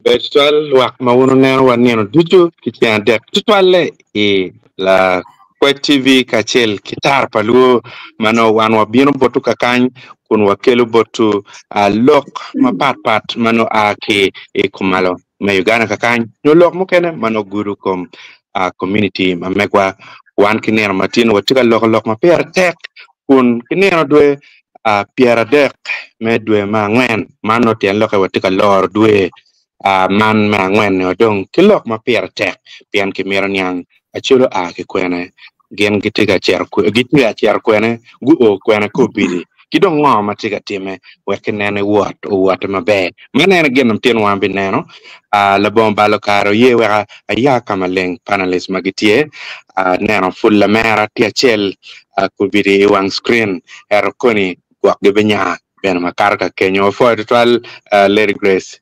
Ber tutwal lwak ma wun wuneno wa nino ducu ki ceng adek tutwalle i Lakwec TV kacel ki Tara pa Luo ma nongo wan wabino botwu kakany kun wakelo botwu lok mapat pat ma nongo a ki i kumalo me Uganda kakany nyo lok mukene ma nongo gudo kom community ma megwa. Wan ki nino matin watye ka loko lok ma pire tek kun ki nino dwe 30 me dwe me angwen man nongo tyen lokke watye ka loro dwe man me angwen-ni dong ki lok ma pire tek pien kimito niang Acholi oa ki kwene, gin gitye ka cito kwene, guo kwene ki obili ki dong ngo ma tye ka timme wek kinen ni wot owotte maber. Man en aye gin ma tin wan bineno labongo balo kare oye wek aya ka maleng panelist ma gitye aneno pud lamera tye acel kobedi i wang screen ento koni gwok gibinya bene makato ka kenyo. Wapwoyo tutwal Lady Grace.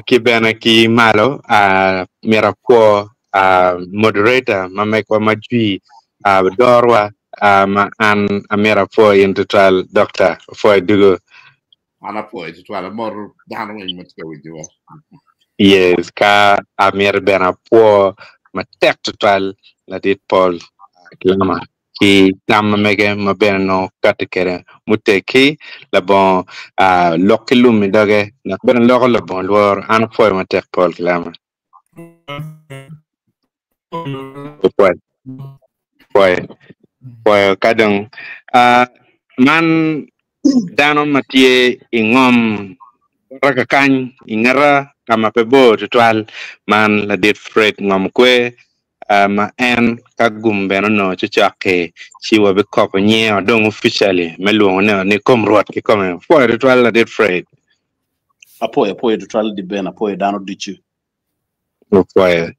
Ki bene ki malo myero apwo moderator ma megwa ma jwi dorwa ma an amyero apwo in tutwal Dokta apwoyo dugo. An apwoyo tutwal amoto dano weng ma tye ka winyowa. Yes ka amyero bene apwo matek tutwal ladit Paul Kilama. ki tam ma mege ma bene nongo kati kwede muteggi labongo lok ki lum i doge dok bene loko labongo lworo. An apwoyo matek Paul Kilama. Apwoyo. Apwoyo. Apwoyo ka dong man dano ma tye i ngom bota kakany i ngeta ka ma pe bor tutwal man ladit Fred Ngom Kwe ma en ka gum bene onongo cocok-ki, ci wabikobo nyinge dong officially me lwongone ni kom Rwot kikome. Apwoyo tutwal Ladit Fred. Apwoyo, apwoyo tutwal Di Ben, apwoyo dano ducu. Apwoyo.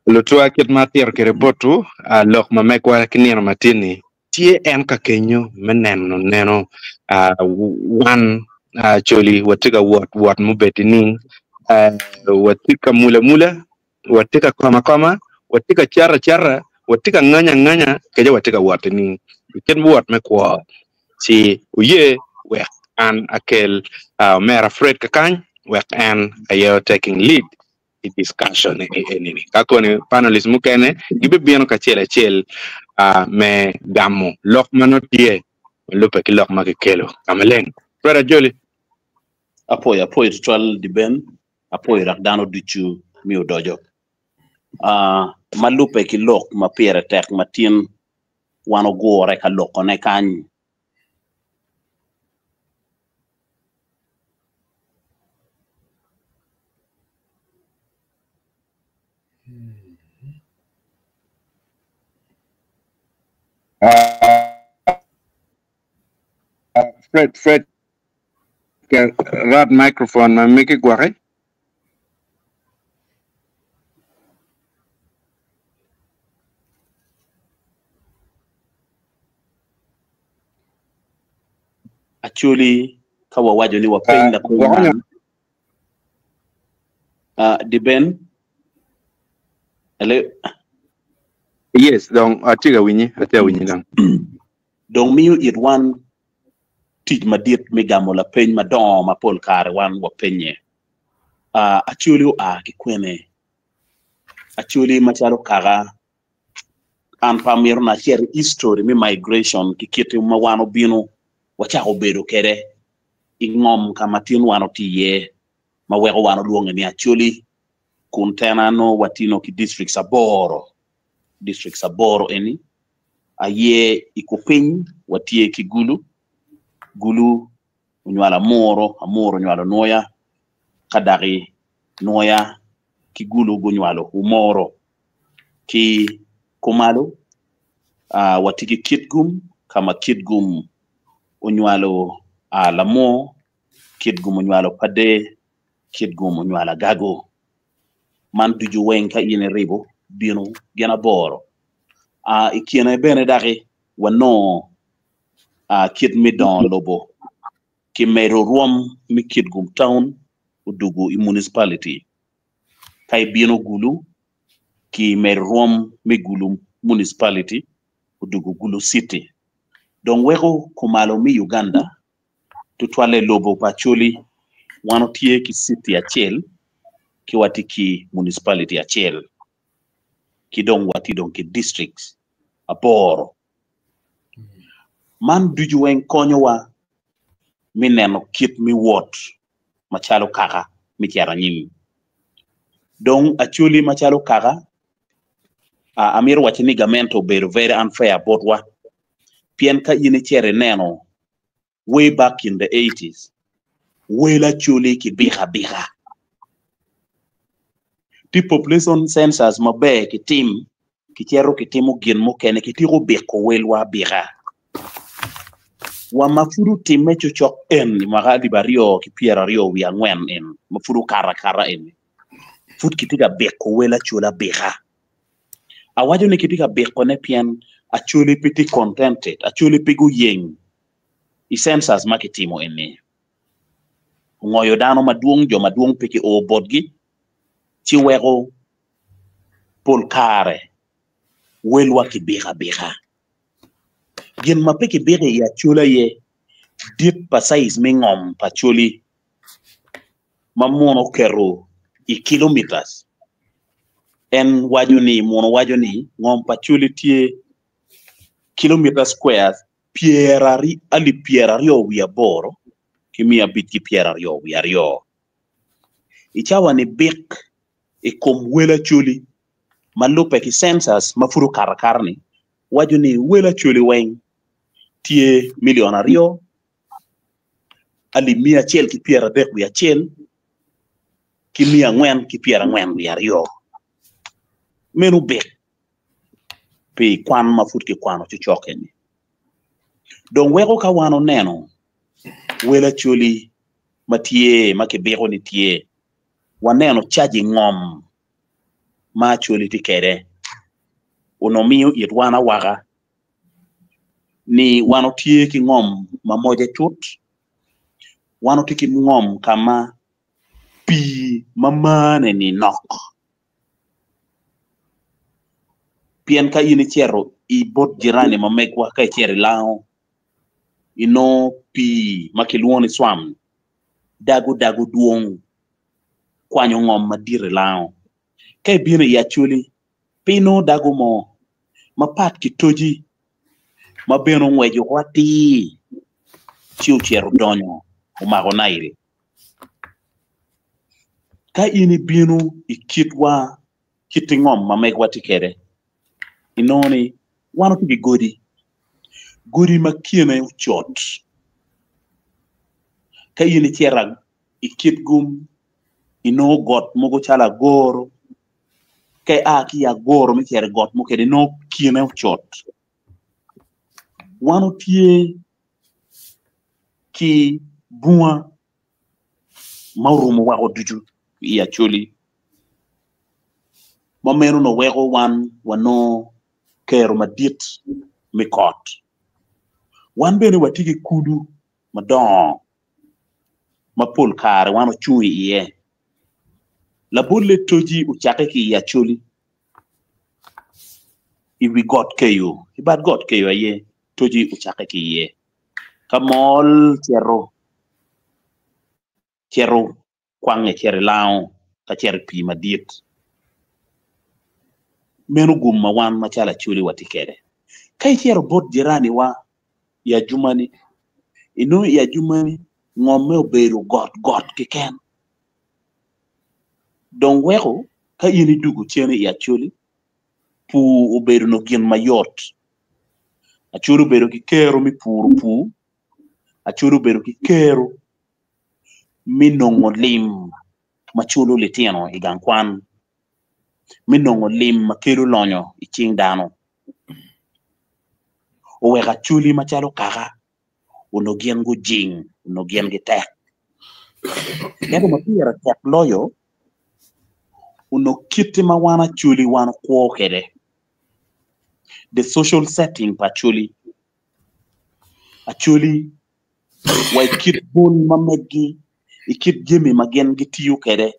Lutwa kit ma atito kwede botwu, lok ma megwa ki nino matin-ni tye en ka kenyo me neno neno wan Acholi watye ka wot wot mubed nining, watye ka mul amula watye ka komo akoma, watye ka cito acita, watye ka nganya anganya, kece watye ka wot nining i kit wot me kwo? Ci oye wek an akel omera Fred kakany wek en aye o taking lead i discussion eni-ni. Ka koni panelists mukene gibibino kacel acel me gamo lok ma nongo tye ma lubbe ki lok ma kikelo ka maleng. Fred Ajoli. Apwoyo, apwoyo tutwal Diben. Apwoyo dok dano ducu mi odoco. Ma lubbe ki lok ma pire tek ma tin wan ogure ka lokone kany. Fred, Fred, rat microphone ma megi gwoki. Acholi ka wawaco ni wapeny lapeny man, Diben, hello? Yes, dong atye ka winyi, atye ka winyi dong. Dong miyo it wan tic madit me gamo lapeny madongo ma pol kare wan wapenye. Acholi oa ki kwene? Acholi macalo kaka, an pe amito ni acit i history me migration ki kit ma wan obino wacako bedo kwede i ngom ka ma tin wan otye iye ma weko wan olwonge ni Acholi kun tena nongo watino ki districts aboro, districts aboro eni aye i kupiny watye ki Gulu, Gulu onywalo Amuro, Amuro onywalo Nwoya, ka daki Nwoya ki Gulu gunywalo Omoro. Ki kumalo watye ki Kitgum ka ma Kitgum onywalo Lamwo, Kitgum onywalo Pader, Kitgum onywalo Agago. Man ducu weng ka in iribo bino gin aboro. I kine bene daki wanongo kit me dongo lobo kimedo rwom me Kitgum town odugo i municipality. Ka ibino Gulu kimedo rwom me Gulu municipality odugo Gulu city. Dong weko kumalo me Uganda tutwalle lobo pa Acholi wan otye ki city acel ki watye ki municipality acel ki dong watye dong ki districts aboro. Man ducu weng konyowa me neno kit me wot macalo kaka me cito anyim. Dong Acholi macalo kaka, amito waco ni gamente obedo very unfair botwa pien ka in icito ineno way back in the eighties wel Acholi kibiko abika. Tye population census maber kitim kicito kitimo gin mukene kitiko biko welwa abika. Wa ma pud otimme cocok en i mwaka alip aryo ki pyeraryo wiye angwen en ma pud okato akata eni pud kitye ka biko wel Acholi abika. Awaco ni kitye ka bikone pien Acholi pe tye contented, Acholi pe guyeng i census ma kitimo eni. Ongoyo dano madwong, jo madwong pe ki o botgi ci weko pol kare welwa kibiko abika. Gin ma pe kibiko i Acholi aye dit pa size me ngom pa Acholi ma muno oketo i kilometers. En waco ni, muno waco ni ngom pa Acholi tye kilometer squares alip 28 ki 522. I cawa ni bik i kom wel Acholi ma lubbe ki census ma pud okato akata-ni waco ni wel Acholi weng tye milion aryo alip 131 ki 442. Meno bik pi kwan ma pud kikwano cocok eni. Dong weko ka wan oneno wel Acholi ma tye ma kibiko ni tye, waneno caji ngom ma Acholi tye kwede onongo miyo it wan awaka ni wan watye ki ngom ma moce tut, wan watye ki ngom ka ma pii ma mane-ni nok. Pien ka in icito i bot jirani ma megwa ka icito i lango inongo pii ma kilwongo ni cwam dago dago dwong kwanyo ngom madit i lango. Ka ibino i Acholi pe inongo dago mo mapat ki toji ma bene ongweco woko atir ci ocito odonyo omako Nail. Ka in ibino i kitwa kit ngom ma megwa tye kwede inongo ni wan watye ki godi, godi ma kine ocot. Ka in icito i kit gum inongo got mogo calo agoro ka ia ki i agoro me cito i got mukene inongo kine ocot. Wan watye ki bunga ma orumo woko ducu i Acholi ma meno onongo weko wan wanongo kero madit me kot. Wan bene watye ki kulu madongo ma pol kare wan ocung iye. Labolle toji ocakke ki i Acholi i wi got Keyo, i bad got Keyo aye toji ocakke ki iye. Ka mol cito cito kwange cito i lango ka cito i pii madit. Meno gum ma wan macalo Acholi watye kwede. Ka icito bot jiraniwa i Ajumani, inongo i Ajumani ngomme obedo got got keken. Dong weko ka in idwogo cen i Acholi, pur obedo nongo gin mayot. Acholi obedo ki kero me puro pur, Acholi obedo ki kero me nongo lim ma culo litino i gang kwan. me nongo lim ma kelo lonyo i cing dano. Oweko Acholi macalo kaka onongo gin gujing, onongo gin gitek. Ento ma pire tek loyo, onongo kite ma wan Acholi wan okwo kwede, the social setting pa Acholi, Acholi wa i kit bol ma meggi, i kit jami ma gin gitiyo kwede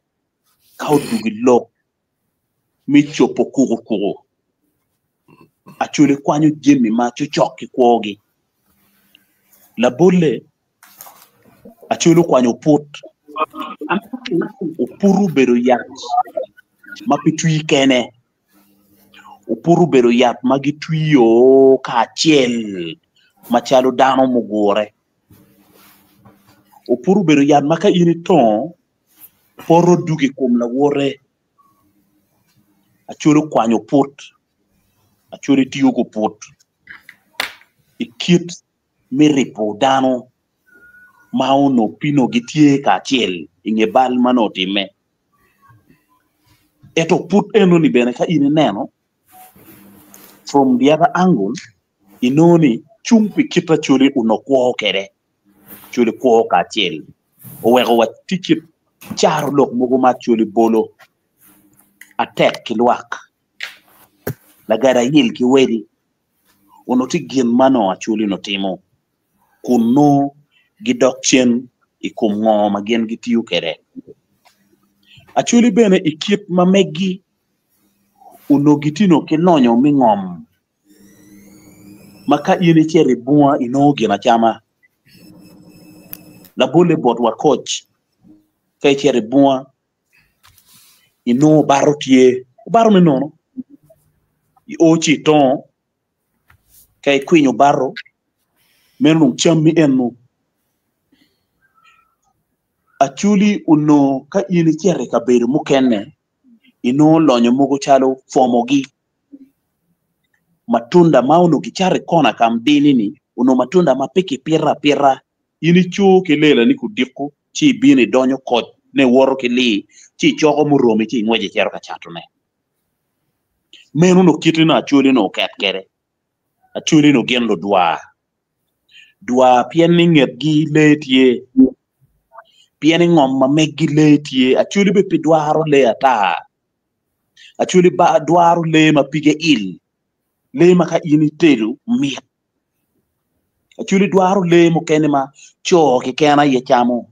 ka odwogo i lok me cobo kukukuku. Acholi kwanyo jami ma cocok ki kwogi. Labolle, Acholi okwanyo oput. Oput obedo yat ma pe twi kene. Oput obedo yat ma gitwiyo kacel macalo dano mugure. Oput obedo yat ma ka in itongo poto dwogo i kom lawote. Acholi okwanyo oput, Acholi tiyo ki oput i kit me ribo dano ma onongo pino gitye kacel i nge bal ma nongo otimme. Ento oput enoni bene ka in ineno from the other angle inongo ni cung pi kit Acholi onongo kwo kwede, Acholi kwo kacel oweko watye kit caro lok mogo ma Acholi bolo atek ki lwak lagada ayil ki wedi onongo tye gin ma nongo Acholi onongo timo kun nongo gidok cen i kom ngo ma gin gitiyo kwede. Acholi bene i kit ma meggi onongo gitino ki lonyo me ngom ma ka in icito i bunga inongo gin acama. Labolle botwa koc ka icito i bunga inongo obato tye, obato me nono io ci itongo ka ikwinyo obato meno dong cammi eno. Acholi onongo ka in icito i kabedo mukene inongo lonyo mogo calo pwomogi matunda ma onongo kicato i kona ka dini-ni onongo matunda ma pe kipito apita in ico ki lelani kudiko ci ibino idonyo koc ne iwoto ki lir ci icoko muromi ci ingweco icito ka catone. Meno onongo kite ni Acholi onongo oket kwede. Acholi onongo gin ludwar. Dwar pien ni ngetgi lee tye, pien ni ngom ma meggi lee tye. Acholi bene pe dwaro lee ata. Acholi dwaro lee ma pige il, lee ma ka in itedo mit. Acholi dwaro lee mukene ma co keken aye camo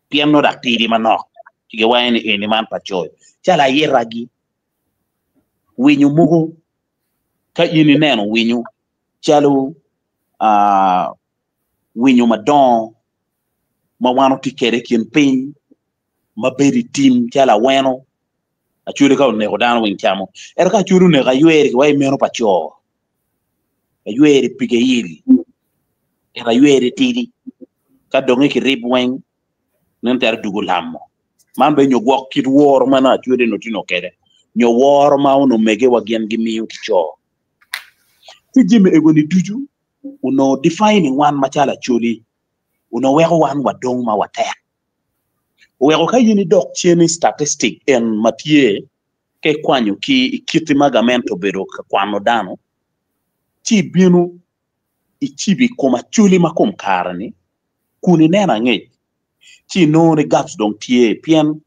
pien nongo dok tidi manok ci giwaco ni eni man pa co calo ayitagi winyo mogo ka in ineno winyo calo winyo madongo ma wan watye kwede i kin piny ma bedo i tim calo aweno Acholi ka oneko dano weng camo ento ka Acholi oneko aywer kiwaco ni meno pa co aywer pige il ento aywer tidi ka donge kirib weng nen calo dwogo lamo man bene nyo gwok kit woro ma nongo Acholi onongo tye nongo kwede nyo woro ma onongo omege wa gin gimiyo ki co ci jami egoni ducu onongo defining wan macalo Acholi onongo weko wan wadong ma watek. Oweko ka in idok cen i statistic en ma tye ka ikwanyo ki i kit ma gamente obedo ka kwano dano, ci ibino icibo i kom acholi ma kom kare-ni kun ineno angec ci inongo ni gaps dong tye pien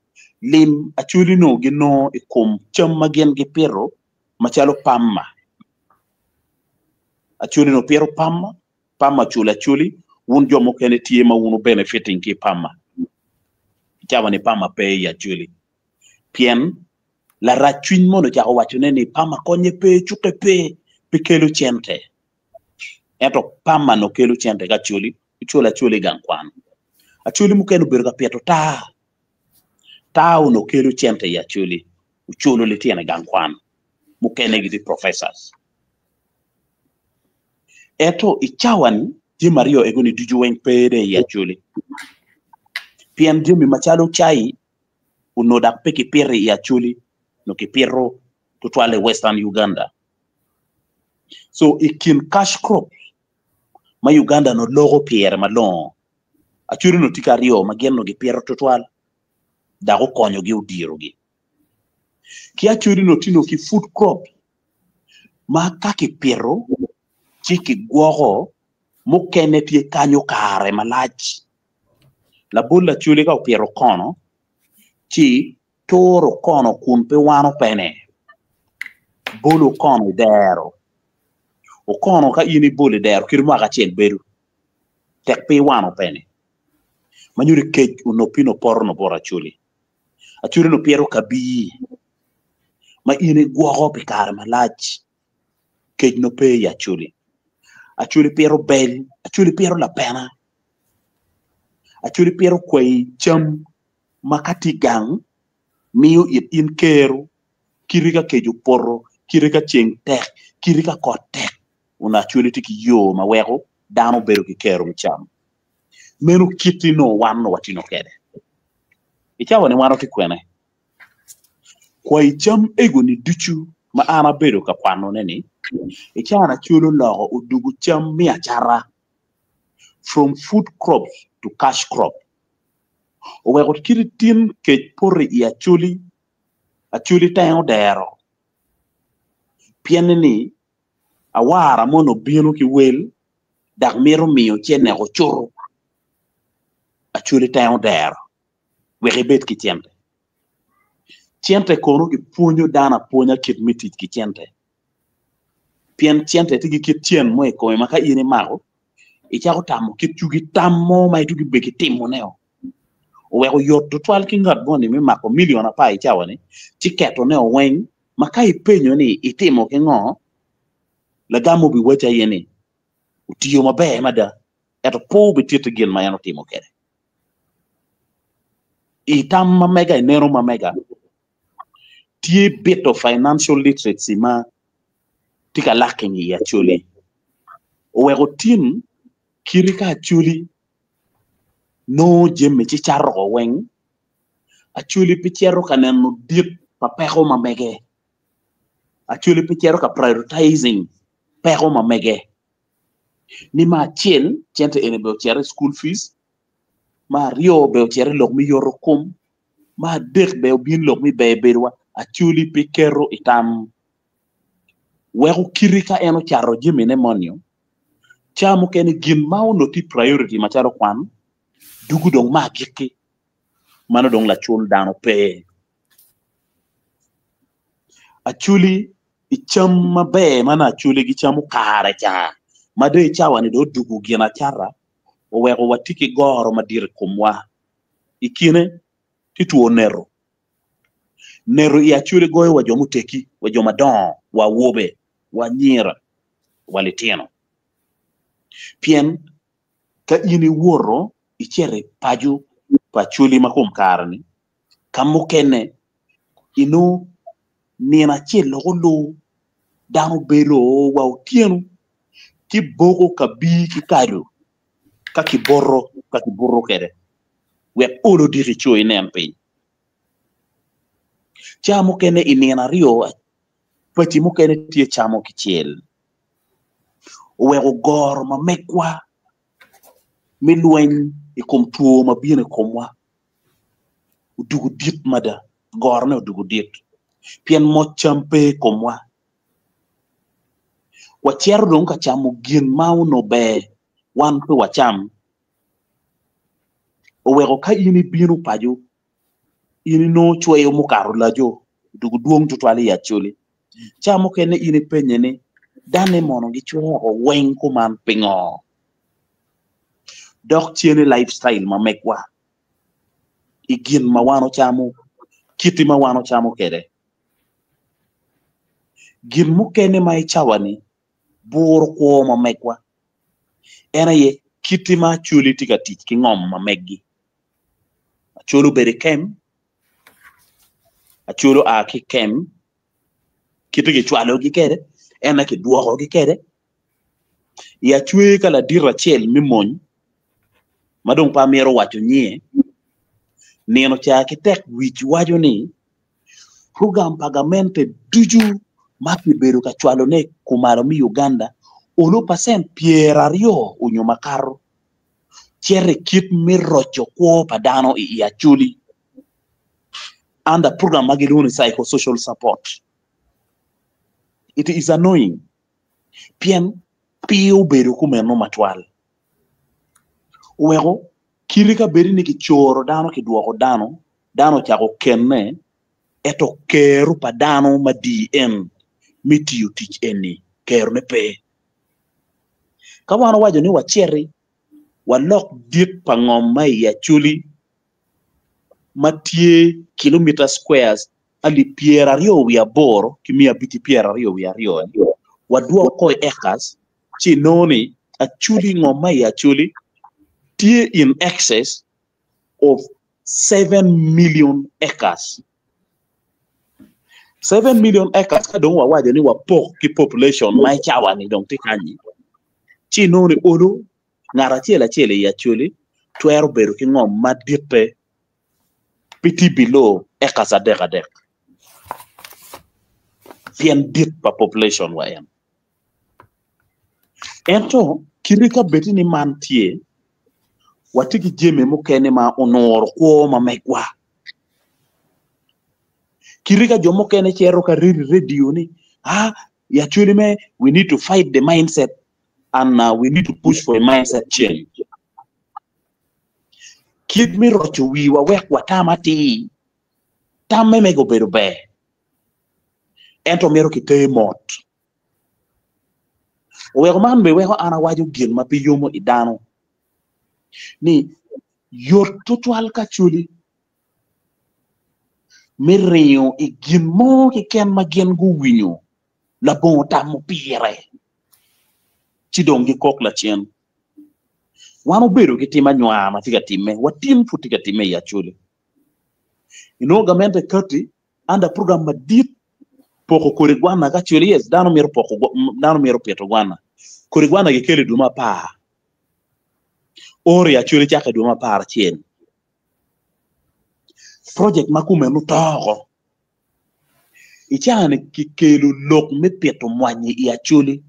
lim acholi nongo ginongo i kom cam ma gin gipito macalo pamma. Acholi nongo pito pamma Pama cul aculi, wun jo mukene tye ma wun wu benefiting ki i pama. I cawa ni pama pe i aculi. Pien larac cwiny mono ocako waco ne ni pama konye pe, cuke pe, pe kelo cente. Ento pama no kelo cente ki aculi, oculo acula i gang kwan. Aculi mukene obedo ka pito taa. Taa onongo kelo cente i aculi, oculo litino i gang kwan. Mukene gitye professors. Ento i cawa-ni, jami aryo ego-ni ducu weng pe dong i Acholi. Pien jami macalo cai onongo dok pe kipito i Acholi, onongo kipito tutwal i Western Uganda. So i kin cash crop ma Uganda onongo loko pire malongo, Acholi onongo tye ki aryo ma gin onongo gipito tutwal dok okonyogi odirogi. Ki Acholi onongo tye ki food crop ma ka kipito ci kigwoko mukene tye kanyo kare malac. Labol Acholi ka opito okono ci turo okono kun pe wano pene, bolo okono i dero. Okono ka in ibolo i dero kit mwaka acel bedo tek pe iwano pene ma nyuto ni kec onongo pino poto onongo bot Acholi. Acholi onongo pito kabir ma in igwoko pi kare malac kec nongo pe i Acholi. Acholi pito bel, Acholi pito lapena, Acholi pito kwai cam ma ka tye gang miyo it in kero kite ka kec opoto, kite ka ceng tek, kite ka kot tek onongo Acholi tye ki yo ma weko dano bedo ki kero me cam. Meno kit nongo wan onongo watino kwede. I cawa ni wan watye kwene? Kwayi cam ego-ni ducu ma an abedo ka kwanone-ni, i cawa Acholi oloko odwogo cam me acata, from food crops to cash crop, oweko kit tin kec poto i Acholi, Acholi tengo dero pienne ni awara moni obino ki wel dok mito miyo ci eneko cuto, Acholi tengo dero. wek ibed ki cente. Cente kono kipwonyo dano apwonya kit me tic ki cente. Pien cente tye ki kit cen mo i kome ma ka in imako, icako tamo kit cugi tam mo ma itugi be ki timone-o. Oweko yot tutwal ki ngat moni me mako milion apar i cawa-ni ci ketone-o weng ma ka ipenyo ni itimo ki ngo, lagam obiwacci aye ni otiyo maber mada ento pe obititti gin ma en otimo kwede. I tam ma mega i neno ma mega tye bito financial literacy ma tye ka lacking i Acholi oweko tin kite ka Acholi nongo jami ci cato woko weng Acholi pe cito ka neno dit pa peko ma mege Acholi pe cito ka prioritizing peko ma mege ni me acel cente eni bene ocito i school fees, me aryo bene ocito i lok me yoto kom, me adek bene obino i lok me ber bedowa acholi pe keto i tam weko kite ka en ocato jamine moni ca mukene gin ma onongo tye priority macalo kwan dugo dong me agikki mano dong lacul dano pe. Acholi i cam maber ma nongo acholi gicamo kare ca ma dong i cawa-ni dong odwogo gin acata oweko watye ki goro madit i komwa. I kine tye two neto, neto i acholi goyo wa jo muteggi wa jo madongo wa awobe wa anyira wa litino pien ka in iwoto icito i paco pa acholi ma kom kare-ni ka mukene inongo nino acel lok olu dano bedo wa otyeno ci boko kabir ki kado ka kiboto ka kibuto kwede wek olo odiki co inen piny. Ca mukene i nino aryo paci mukene tye camo kicel oweko goro ma megwa me lweny i kom two ma bino i komwa odwogo dit mada, gorone odwogo dit pien moc cam pe i komwa. Wacito dong ka camo gin ma onongo ber wan pe wacam oweko ka in ibino paco in inongo cweyo mukato olaco odwogo dwong tutwal i Acholi. Ca mukene in ipenye ni danne mono gicweo woko weng kuman pingo? Dok cen i lifestyle ma megwa i gin ma wan ocamo, kiti ma wan ocamo kwede. Gin mukene ma i cawa-ni buro kwo ma megwa en aye kiti ma Acholi tye ka tic ki ngom ma meggi. Acholi obedo i kem, Acholi oa ki i kem, kite kicwalogi kwede en aye kidwokogi kwede. I acwe ka ladit acel me mony ma dong pe amito waco nyinge nino ca ki tek wic waco ni program pa gamente ducu ma kibedo ka cwalone kumalo me Uganda olo pacent 20 onyo makato cito i kit me roco kwo pa dano i Acholi. under program ma gilwongo ni psychosocial support. It is annoying pien pe obedo kumeno matwal. Oweko kite ka bedi ni kicoro dano kidwoko dano, dano ocako kenne ento kero pa dano ma DN me tiyo tic eni kerone pe. Ka wan owaco ni waciti walok dit pa ngom ma i Acholi ma tye kilomita squares alip 28 ki 522 wadwoko i acres ci inongo ni Acholi ngom ma i Acholi tye in excess of 7 million acres. 7 million acres ka dong wawaco ni wapok ki population ma i cawa ni dong tye kanyi ci inongo ni olo ngat acel acel i Acholi twero bedo ki ngom maditte pe tye below acres adek adek pien dit pa population wa en. Ento kite ka bedi ni man tye watye ki jami mukene ma onuro kwo ma megwa. Kite ka jo mukene cito ka redo i radio ni ah i Acholi me we need to fight the mindset and uh, we need to push for a mindset change. Kit me roco wiwa wek watam atir, tamme mege obedo ber, ento mito kiter mot. Oweko man bene weko an awaco gin ma pe yomo i dano ni yot tutwal ka Acholi me ringo i gin mo keken ma gin guwinyo labongo tamo pire ci dong gikok lacen. Wan obedo ki tim anywar ma tye ka timme, watin pud tye ka timme i Acholi. Inongo gamente kati under program madit poko kodi gwana ka Acholi yes dano mito poko dano mito pito gwana. Kodi gwana gikelo i dwe me apar. Oro i Acholi cako i dwe me 11. Project ma kumeno oto oko. I caa-ni kikelo lok me pito mwanyi i Acholi.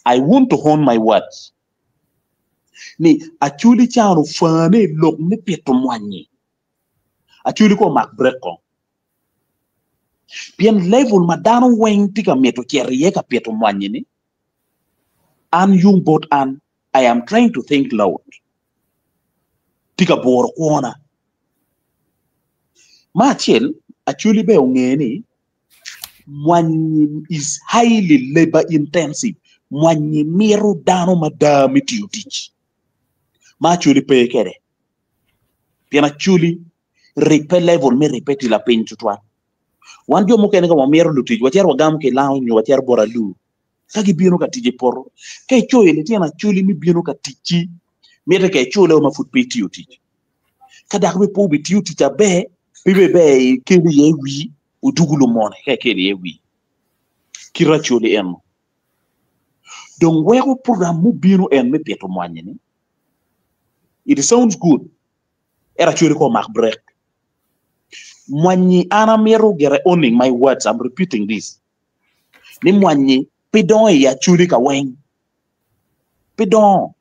I want to hone my words ni Acholi caa ofane i lok me pito mwanyi. Acholi ko omak brek ko. Pien level ma dano weng tye ka mito cito iye ka pito mwanyi ni, an yung bot an, I am trying to think loud. Tye ka buro kwona. Me acel, Acholi bene onge ni mwanyi is highly labor intensive. Mwanyi mito dano mada me tiyo tic ma Acholi pe kwede. Pien Acholi ribbe level me ribbe tye lapiny tutwal. Wan jo mukene ka wamito lutic wacito wagamo ki lango nyo wacito bot alur ka gibino ka tic i poto. Ka icoyo litino Acholi me bino ka ticci mitte ka icule ma pud pe itiyo tic. Ka dok bene pe obitiyo tic aber pe bene ber ikelo iye wii odugu lumone ka ikelo iye wii. Kit Acholi eno. Dong weko program mubino en me pito mwanyi ni it sounds good ento Acholi ko omak brek. Mwanyi an amito gire owning my words I'm repeating this ni mwanyi pe dongo i Acholi ka weng pe dongo.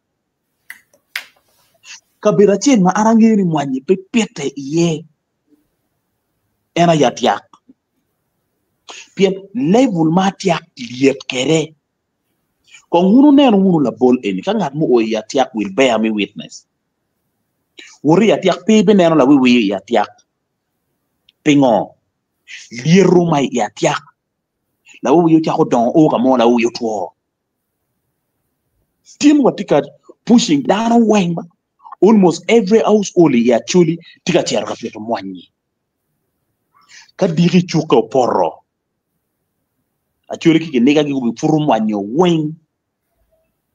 Kabedo acel ma an angeyo ni mwanyi pe pite iye en aye atyak. Pien level ma atyak lyet kwede kong wun wuneno wunu labol eni ka ngat mo oo i atyak will bear me witness. Wot i atyak pe ibineno lawiwiyo i atyak. Pingo? Lyeto ma i atyak lawiwiyo cako dongo o ka mo lawiwiyo otwo. Tin watye ka pushing dano weng ma almost every household i Acholi tye ka cito ka pito mwanyi. Ka diki cukke opoto, Acholi ki kiniga gi gubiputo mwanyi weng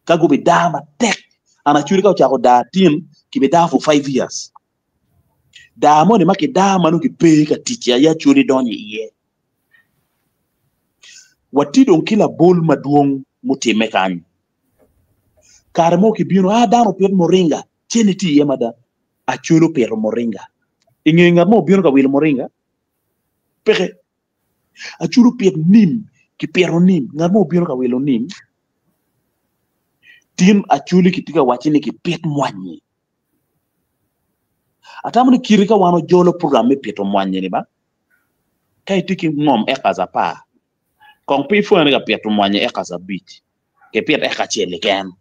ka gubidaa matek. An Acholi ka ocako daa tin kibidaa for 5 years. Daa moni ma kidaa ma nongo kipe ka tic aye Acholi donyo iye. Watye dong ki labol madwong mutimme kany. Kare mo kibino, ah dano opit moringa, cene tye iye mada. Acholi opito moringa. I nge ngat mo obino ka wilo moringa? Peke. Acholi opit nim, kipito nim, ngat mo obino ka wilo nim? Tin Acholi kitye ka wacci ni kipit mwanyi. Atamo ni kite ka wan ojolo program me pito mwanyi ni ba, ka itye ki ngom acres apar, kong pe ipwonyo ni ka pito mwanyi acres abic, kipit eka acel keken.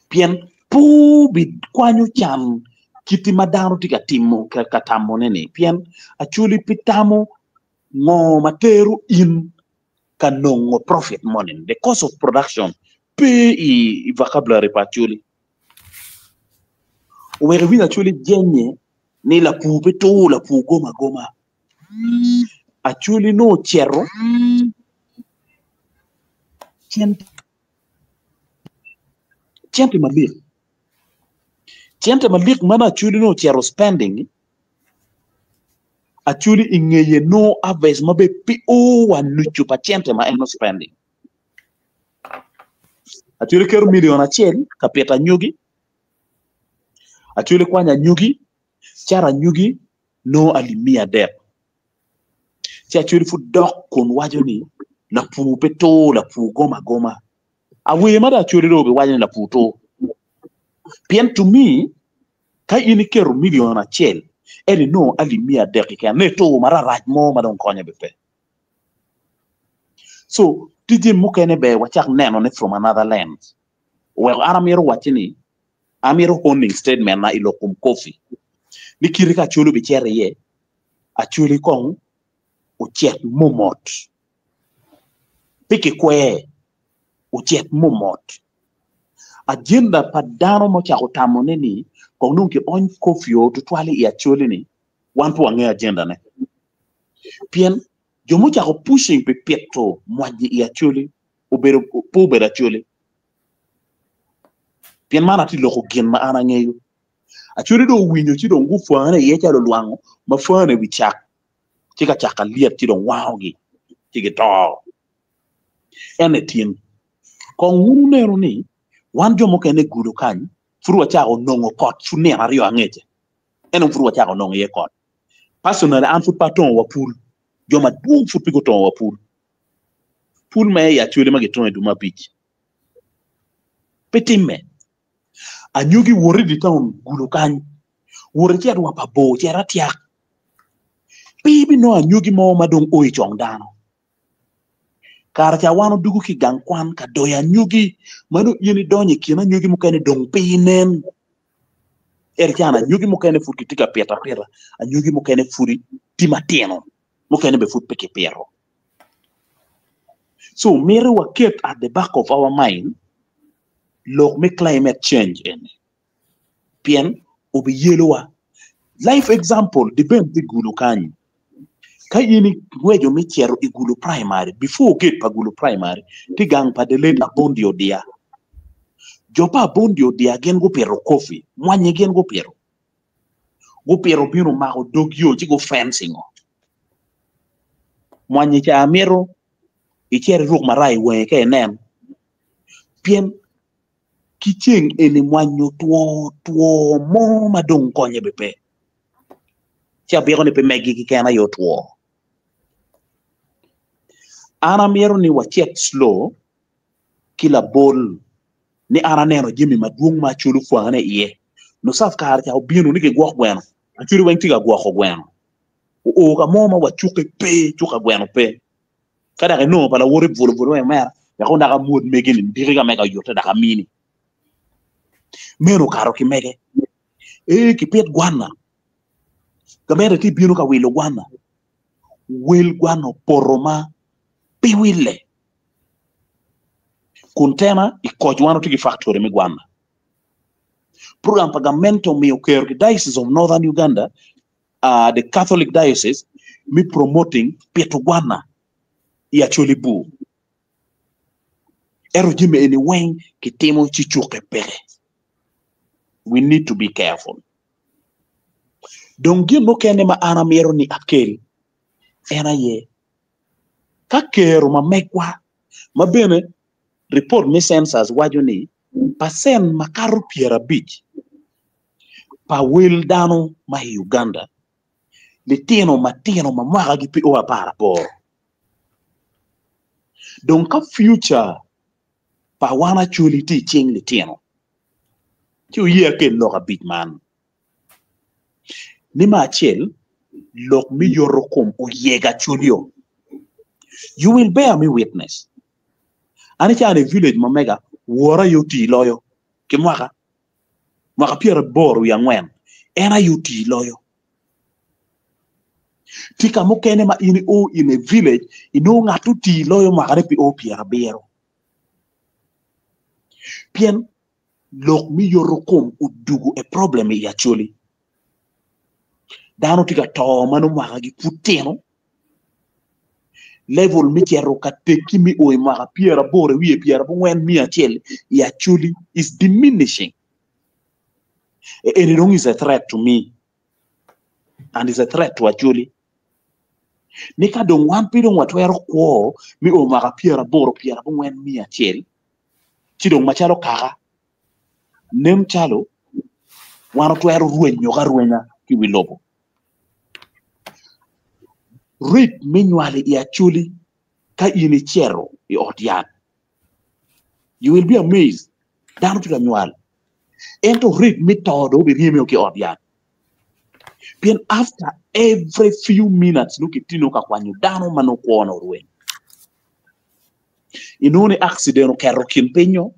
Pien pe obikwanyo can kiti ma dano tye ka timo ka tamone ni, pien Acholi pe tamo ngo ma tero in ka nongo profit moni, the cost of production pe i vocabulary pa Acholi. Oweko iwinyo Acholi jenye ni lapur pe tur, lapur gom agoma. Acholi nongo ocito cente malik, cente malik ma nongo Acholi nongo ocito spending Acholi i ngeye nongo harvest ma bene pe o wa nucu pa cente ma en o spending. Acholi keto million acel ka pito anyogi, Acholi kwanyo anyogi, cato anyogi nongo alip miya adek. Ci Acholi pud dok kun waco ni lapur pe tur, lapur gom agoma. Awer ma dong Acholi dong obiwaco ni lapur tur. Pien to me, ka in iketo million acel ento inongo alip miya adek keken, nongo itur mararac mo ma dong konye bene pe. So tye jami mukene ber wacak nenone from another lens. Oweko an amito wacci ni amito honing statement na i lok kom coffee ni kite ka Acholi obicito iye, Acholi kong ocit momot pe kikwer ocit momot. Agenda pa dano ma ocako tamone ni kong dong kiony coffee o tutwal i Acholi ni wan pe wangeyo agenda ne. Pien jo mucako pushing pi pito mwac i Acholi obedo pe obedo Acholi. Pien man atye loko gin ma an angeyo. Acholi dong owinyo ci dong gupwane iye calo lwango ma pwane i wi cak ci ka caka lyet ci dong wangogi ci gito. Ene tin. Kong wun wuneno ni wan jo mukene i gudo kany pud wacako nongo kot pud nino aryo angece. En pud wacako nongo iye kot. Personally an pud pe atongo wa pul. Jo madwong pud pe gutongo wa pul. Pul ma i Acholi ma gitongo i dwe me abic pe timme. Anyogi wot i dye taun gudo kany, wot icit wa pa bor cit atyak. Pe ibinongo anyogi mo ma dong o i cong dano. Kare ca wan odwogo ki i gang kwan ka doyo anyogi ma dong in idonyo i kin anyogi mukene dong pe inen. Ento can anyogi mukene pud kitye ka pito apita, anyogi mukene pud tye matino, mukene bene pud pe kipito. So mito waket at the back of our mind lok me climate change eni pien obiyelowa. Life example depend pi gulu kany. Ka in ingweco me cito i gulu primary, before gate pa gulu primary tye gang pa the late Abondi Odia. Jo pa Abondi Odia gin gupito coffee, mwanyi gin gupito. Gupito bino omako dog yo ci gu fencing o. Mwanyi ca mito icit iruk maraya i wangi ka inen pien ki ceng eni mwanyi otwo two mo ma dong konye be pe. Ci abiko ni pe megi keken aye otwo. An amito ni wacit slow ki labol ni an aneno jami madwong ma Acholi opwangane iye. Nusaf kare ca obino ni gigwok gweno, Acholi weng tye ka gwoko gweno. Oo ka mo ma wa cukke pe, cuk ka gweno pe. Ka dok inongo pa lawoti bwolo bwolo weng omera, wek onaka amwod megi ni diki ka mega oyute dok amini. Meno okato ki mege. Ee kipit gwana. Gamente tye bino ka wilo gwana. Wel gwana opoto ma pe wille. Kun tena i koc wan watye ki factory me gwana. Program pa gamente omiyo kero ki Diocese of Northern Uganda, uh, the Catholic Diocese, me promoting pito gwana i Acholi Bur. Ento jami eni weng kitimo ci cukke peke. We need to be careful. Dong gin mukene ma an amito ni akel en aye Ka kero ma megwa, ma bene ripot me census waco ni pacent makato 50 pa wel dano ma i Uganda litino matino ma mwakagi pe o aparaboro. Dong ka future pa wan Acholi tye i cing litino, ci wuye akel lok abic man. Ni me acel, lok me yoto kom oyego Acholi-o. You will bear me witness. An icano i village ma mega, wora aye oti loyo ki mwaka, mwaka 84, en aye oti loyo. Tye ka mukene ma in i o in a village, inongo ngat oti loyo mwakane pi o 70. Pien lok me yoto kom odugo a problem i Acholi. Dano tye ka to ma nongo mwakagi pud tino. Level me cito ka tekki me o i mwaka 80 wiye 90 100 i Acholi is diminishing. Eni dong is a threat to me and is a threat to Acholi. Ni ka dong wan pe dong watwero kwo me o mwaka 80 90 100 ci dong macalo kaka nen calo wan otwero rwenyo ka arwenya ki wi lobo. Rate me nywalo i Acholi ka in icito i ot yat you will be amazed dano tye ka nywal ento rate me to dong obiryemeo ki i ot yat pien after every few minutes nongo kitino ka kwanyo dano ma nongo kwone orweny. Inongo ni accident oketo kin pinyo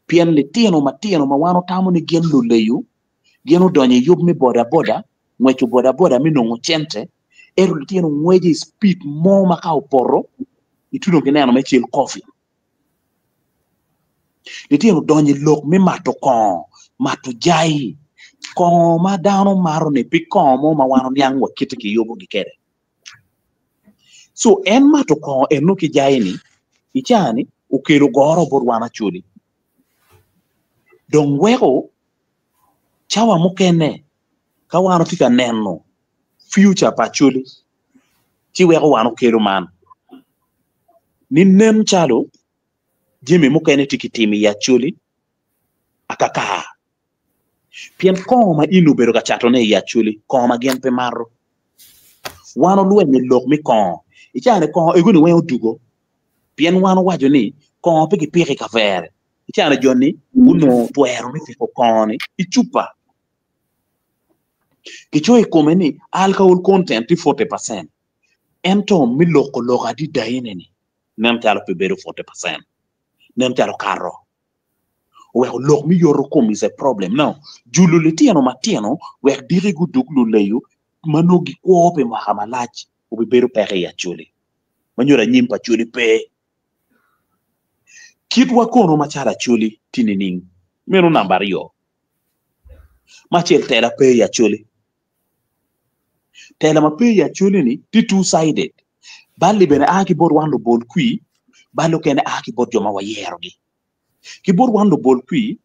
pien litino matino ma wan otamo ni gin luleyo gin odonyo i yub me boda boda, ngweco boda boda me nongo cente, ento litino ngweco i speed mo ma ka opoto ituno ki neno me cel kofi. Litino odonyo i lok me mato kongo, mato jai, kongo ma dano mato ni pe kongo mo ma wan oniang wa kite kiyubogi kwede. So en mato kongo eno ki jai-ni i caa-ni okelo goro bot wan Acholi. Dong weko cawa mukene ka wan watye ka neno future pa Acholi ci weko wan okelo man ni nen calo jami mukene tye kitimo i Acholi akaka. Pien kongo ma in obedo ka catone i Acholi, kongo ma gin pe mato. Wan olwenyo i lok me kongo. I caa-ni kongo ego-ni weng odugo, pien wan owaco ni kongo pe kipiko i kavere. I caa-ni jo-ni gunongo twero me piko kongo-ni i cupa. Kicoyo i kome ni alcohol content tye 40%, ento me loko lok adida-ine-ni nen calo pe bedo 40%, nen calo kato. Oweko lok me yoto kom is a problem now. Julo litino matino wek diki gudug luleyo ma nongo gikwo pi mwaka malac obibedo peko i Acholi. Ma nyuto anyim pa Acholi pe. Kitwa kono macalo Acholi tye nining? Meno namba aryo. Me acel tela pe i Acholi. Tela ma pe i Acholi-ni tye two sided. Balli bene a ki bot wan lubol kwir, bal okene a ki bot jo ma wayerogi. Ki bot wan lubol kwir,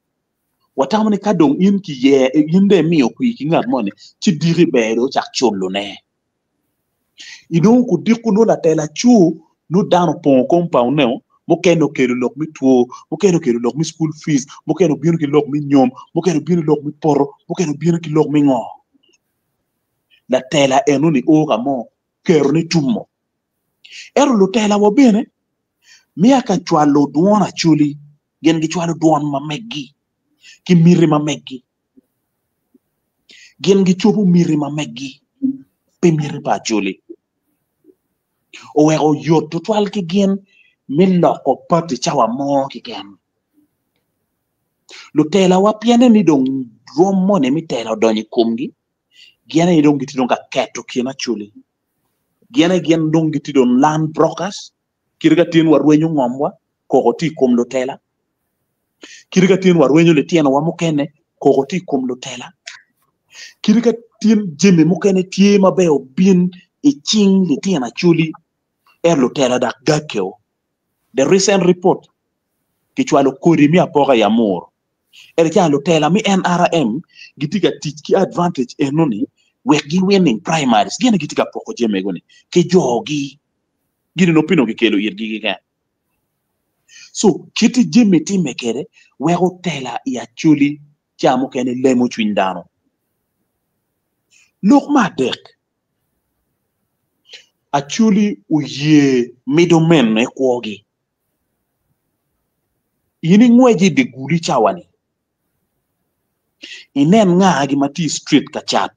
watamo ni ka dong in kiye, in dong imiyo kwir ki ngat moni, ci diki ber dong ocak culone. Inongo kudiko nongo latela cur, nongo dano opongo compound-neo, mukene okelo lok me two, mukene okelo lok me school fees, mukene obino ki lok me nyom, mukene obino ki lok me poto, mukene obino ki lok me ngo. Latela enoni o ka mo, kerone tumo. Ento lutelawa bene miya ka cwalo dwon Acholi, gin gicwalo dwon ma meggi ki miti ma meggi. Gin gicobo miti ma meggi pi miti pa Acholi. Oweko yot tutwal ki gin me loko pati cawa mo keken. Lutelawa piene ni dong rwom moni me tela odonyo i komgi, gin aye dong gitye dong ka keto kin Acholi. Gin aye gin dong gitye dong land brokers, kite ka tin warwenyo ngomwa, koko tye i kom lutela, kite ka tin warwenyo litinowa mukene, koko tye i kom lutela, kite ka tin jami mukene tye maber obin i cing litino Acholi, ento lutela dok gakkeo. The recent report kicwalo kodi me apoka i Amur Ento ca lutela me NRM gitye ka tic ki advantage enoni wek gi winning primaries. Gin gitye ka poko jami ego ni ki jogi. Gin onongo pe kikelo itgi keken. So kit jami time kwede weko tela i Acholi ca mukene lemo cwiny dano. Lok me adek, Acholi oye middlemen me kwogi. In ingweco i dye gudi cawa-ni, inen ngagi ma tye i street ka cat.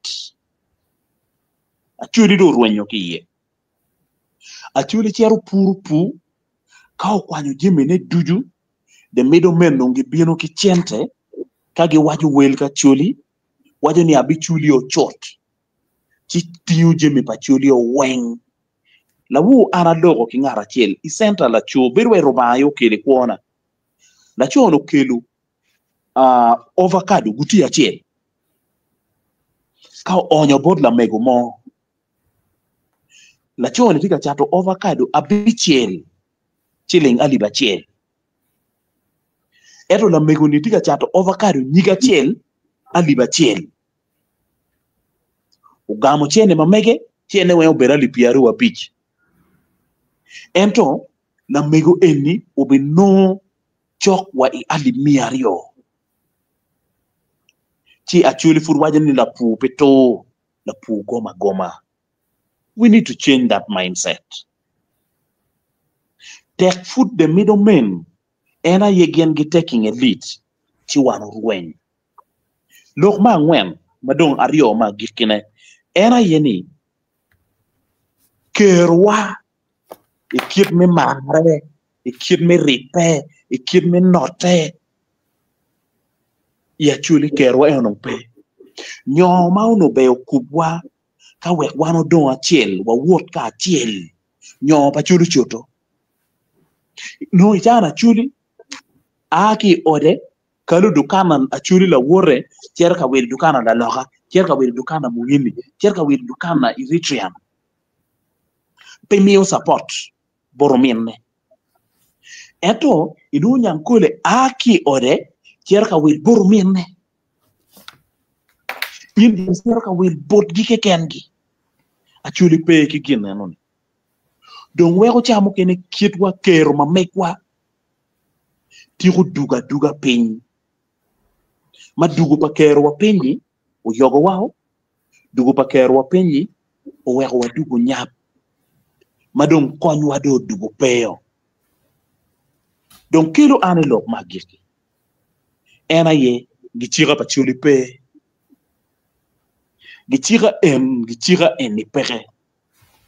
Acholi dong orwenyo ki iye. Acholi cito puro pur, ka okwanyo jamine ducu, the middlemen dong gibino ki cente ka giwaco wel ki Acholi, waco ni abiculi ocut, ci tingo jami pa Acholi weng. Lawor an aloko ki ngat acel i centa laco, bedo wai Rubanga aye okelo i kwona. Laco-ni okelo ovacado gutiya acel ka oonyo bot lamego mo. Laco-ni tye ka cato ovacado abicel ciling alip acel ento lamego-ni tye ka cato ovacado nyig acel alip acel. Ogamo cene ma mege, cene weng obedo alip pyeraryo abic ento lamego eni obinongo cok wa i alip miya aryo ci Acholi pud waco ni lapur pe tur, lapur gom agoma. We need to change that mindset. Tek pud the middle men en aye gin gi taking a lead ci wan orweny. Lok me angwen ma dong aryo me agikkine en aye ni kerowa i kit me marre, i kit me ribbe, i kit me notte i Acholi kerowa en onongo pe. Nyo ma onongo ber okubwa ka wek wan odong acel wawot kacel nyo pa Acholi ocoto. Nongo i caa ni Acholi a ki i ode kalo dukan Acholi lawote cito ka wilo dukan laloka, cito ka wilo dukan muyini, cito ka wilo dukan Eritrean pe miyo support bot ominne. Ento inongo nyangkole a ki i ode cito ka wil bot ominne. In bene cito ka wil botgi kekengi. Acholi pe ki gin enoni. Dong weko ca mukene kitwa kero ma megwa tiko dugo aduga piny. Ma dugo pa kerowa piny-nyi oyogowa Dugo pa kerowa piny-nyi oweko wadugo nyap ma dong konywa dong odugo peo. Dong kelo an i lok me agikki, en aye gicika pa coli pe. Gicika en, gicika eni peke.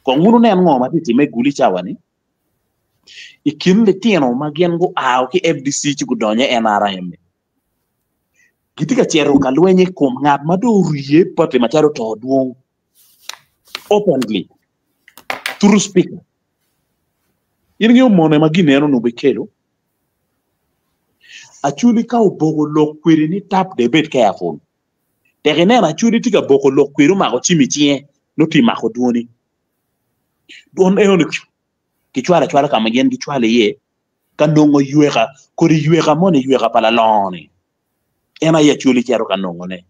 Kong wun wunen ngo ma tye ka timme i gulu i cawa-ni. I kin litino ma gin gua ki FDC ci gudonyo i NRM-mi, Gitye ka cito ka lweny i kom ngat ma dong orye pati macalo to dwong openly through speaker. In ingeyo mone ma gin en onongo bikelo? Acholi ka oboko lok kwedi ni tap de bed careful. Tek ineno Acholi tye ka boko lok kwedi omako cim i cinge nongo tye mako dwoni. Dwon enoni kicwalo acwala ka ma gin gicwalo iye ka nongo yweka, kodi yweka moni yweka pa lalongo-ni, en aye Acholi cito ka nongone.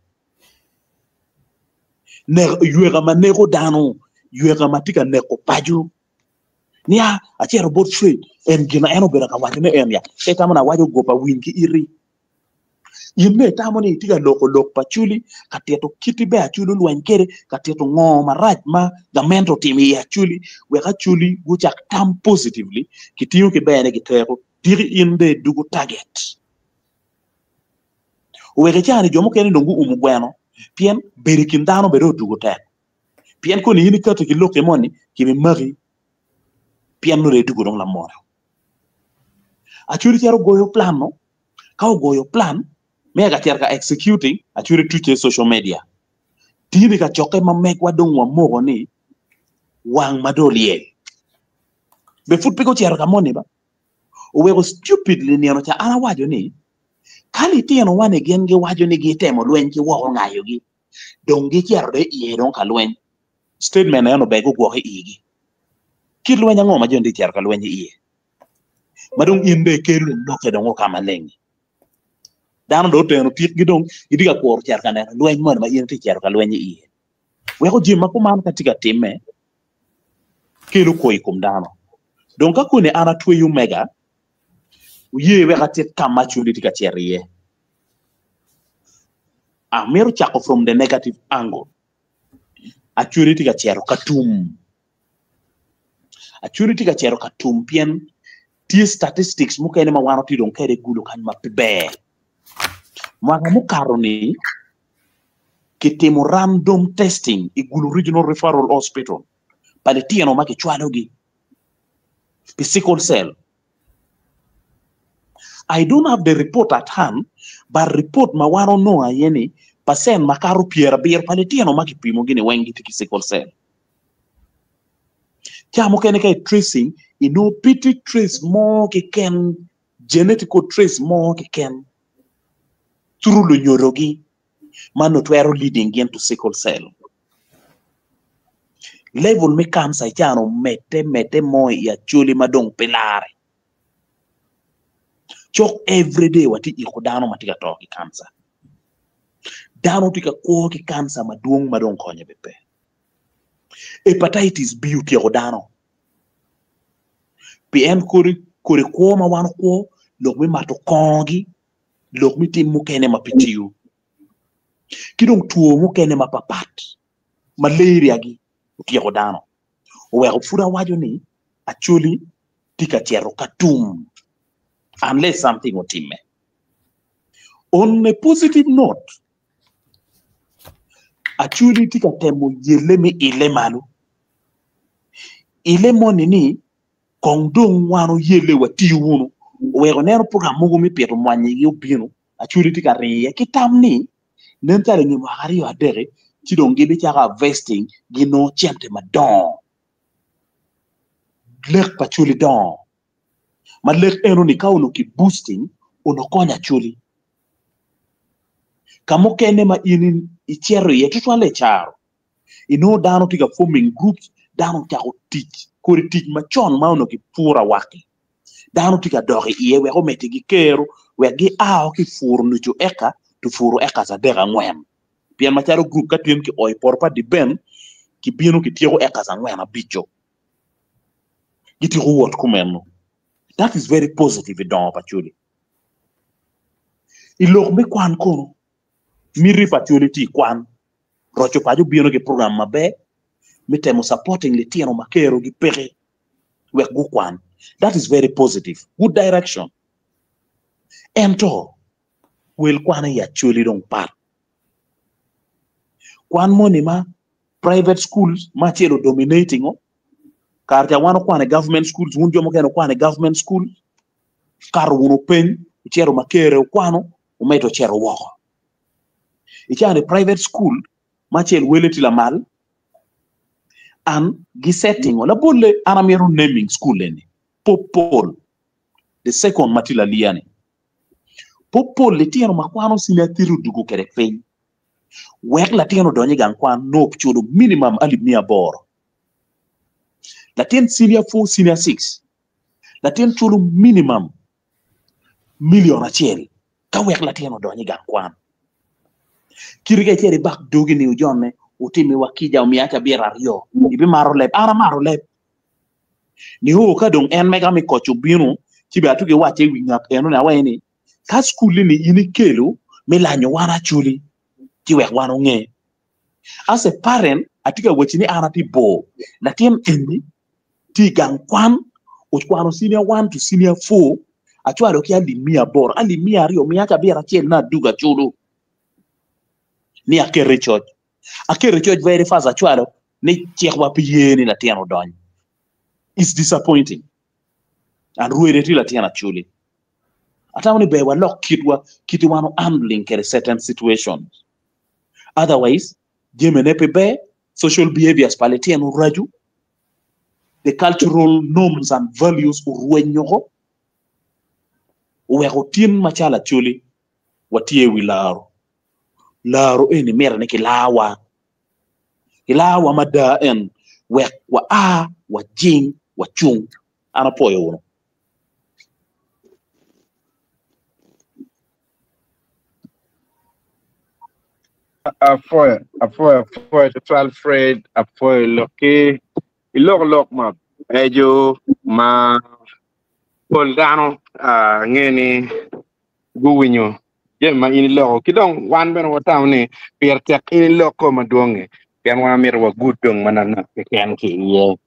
Yweka ma neko dano, yweka ma tye ka neko paco. Nia acito bot Fred, en gin ma en obedo ka wacone en ya, pe itamo ni awaco goba winy ki iti. In bene itamo ni itye ka loko lok pa Acholi, ka tito kiti ber Acholi olweny kwede, ka tito ngo marac ma gamente otimo i Acholi wek Acholi gucak tam positively, kitingo ki berne giteko, diki in dong idwogo target. Oweko i caa-ni jo mukene dong guumo gweno pien bedo i kin dano bene dong odwogo tek pien koni in ikati ki lokki moni kibimaki pien nongo dong idwogo dong lamone. Acholi cito goyo plan no, ka ogoyo plan me ka cito ka executing Acholi tuce i social media. Tini ka cokke ma megwa dong wamoko ni wang ma dong olyel. Be pud pe gucito ka moni ba? Oweko stupidly nino ca an awaco ni ka litino wa ni gin giwaco ni gitemo lweny ki woko ngayogi dong gicito dong iye dong ka lweny. Statement eno ber gugwok i igi. Kit lweny ango ma joni tye cito ka lweny iye? Ma dong in dong ikelo lokke dong o ka maleng-ngi. Dano dong oteno tikgi dong gitye ka kuro cito ka neno lweny moni ma in itye cito ka lweny iye. Weko jami ma kuman ka tye ka timme kelo kwo i kom dano. Dong ka koni an atweyo mega, wuye wek atit ka ma Acholi tye ka cito iye. Amito cako from the negative angle. Acholi tye ka cito ka tum. Acholi tye ka cito ka tum pien tye statistics mukene ma wan watye dong kwede i gulu kany ma pe ber. Mwaka mukato ni. Kitimo random testing i Gulu Regional Referral Hospital pa litino ma kicwalogi pi sickle cell. I don't have the report at hand, but report ma wan onongo aye ni percent makato pyerabiro pa litino ma kipimogi ni weng gitye ki sickle cell. Ca mukene ka i tracing, inongo pe tye trace mo keken, genetical trace mo keken through lunyodogi ma nongo twero leading gin to sickle cell. Level me cancer ican omedde medde mo i Acholi ma dong pe lare. Cok everyday watye iko dano ma tye ka to ki cancer. Dano tye ka kwo ki cancer madwong ma dong konye be pe. Hepatitis B otyeko dano. Pi en kodi kodi kwo ma wan okwo, lok me mato kongogi, lok me tim mukene ma pe tiyo, ki dong two mukene mapapat, malaria-gi otyeko dano. Oweko pud awaco ni Acholi tye ka cito ka tum unless something otimme. On a positive note, Acholi tye ka temo yelle me ile malo. Ile moni ni kong dong wan oyelle watiyo wunu oweko ineno program mogo me pito mwanyi-gi obino Acholi tye ka ringo iye ki tam ni nen calo i nge mwaka aryo adek-ki ci dong gibicako harvesting ginongo cente madongo. Lek pa Acholi dongo ma lek eno-ni ka onongo ki boosting onongo konyo Acholi. Ka mukene ma in icito iye tutwalle i caro inongo dano tye ka forming groups dano ocako tic kodi tic macon ma onongo kipuro awaki dano tye ka dok iye wek omedigi kero wek gia ki i puro nucu eka to puro ekas adek angwen pien macalo gurup ka tin kioyo i poto pa Diben kibino kityeko ekas angwen abico gityeko wot kumeno that is very positive i dongo pa Acholi. I lok me kwan kono miti pa Acholi tye i kwan roco paco obino ki program maber me temo supporting litino ma kerogi peke wek gukwan that is very positive good direction ento wel kwan i Acholi dong pat kwan moni ma private schools ma acel odominating o kare ca wan okwano i government schools wun jo mukene okwano i government school okato wunu peny ocito Makerere okwano omedo ocito woko i caa ni private school ma acel wele tye lamal and gi setting o labolle an amito naming school eni Pope Paul the second ma tye laliya ni Pope Paul litino ma kwano senior three odugo kwede piny wek latin odony i gang kwan nongo oculo minimum alip miya aboro latin senior four senior six latin culo minimum million acel ka wek latin odony i gang kwan. Kite ka icito ibak dogi ni ojonne otimiwa kica omiya cabit aryo, ibimato leb. An amato leb. Nio ka dong en mega me koc obino, ci bene atugi wacce i wi ngat eno ni awaye ni, ka cukul-li ni in ikelo me lanyo wan Acholi, ci wek wan onge. As a parent, atye ka wacci ni an atye bor. Latin eni tye i gang kwan, okwano senior one to senior four, acwalo ki alip miya aboro, alip miya aryo, miya cabit acel ni adugo aculo ni aketo i coc. Aketo i coc very fast acwalo ni cikwa pe ye ni latin odony. It's disappointing. And rwede tye latin aculi. Atamo ni ber walok kitwa, kiti wan handling kede certain situations. Otherwise, jamine pe ber, social behaviors pa litino racu, the cultural norms and values orwenyo oweko tin macalo Acholi watye i wi laro. Laro eni mitte ni kilarwa, kilarwa mada en wek wa a wajing wacung. An apwoyo wunu. Apwoyo, apwoyo, apwoyo tutwal Fred, apwoyo lokki. Iloko lok mabeco ma pol dano ange ni guwinyo jami ma in iloko ki dong wan bene watamo ni pire tek in iloko madwongi pien wan wamito wagud dong manok keken ki iye.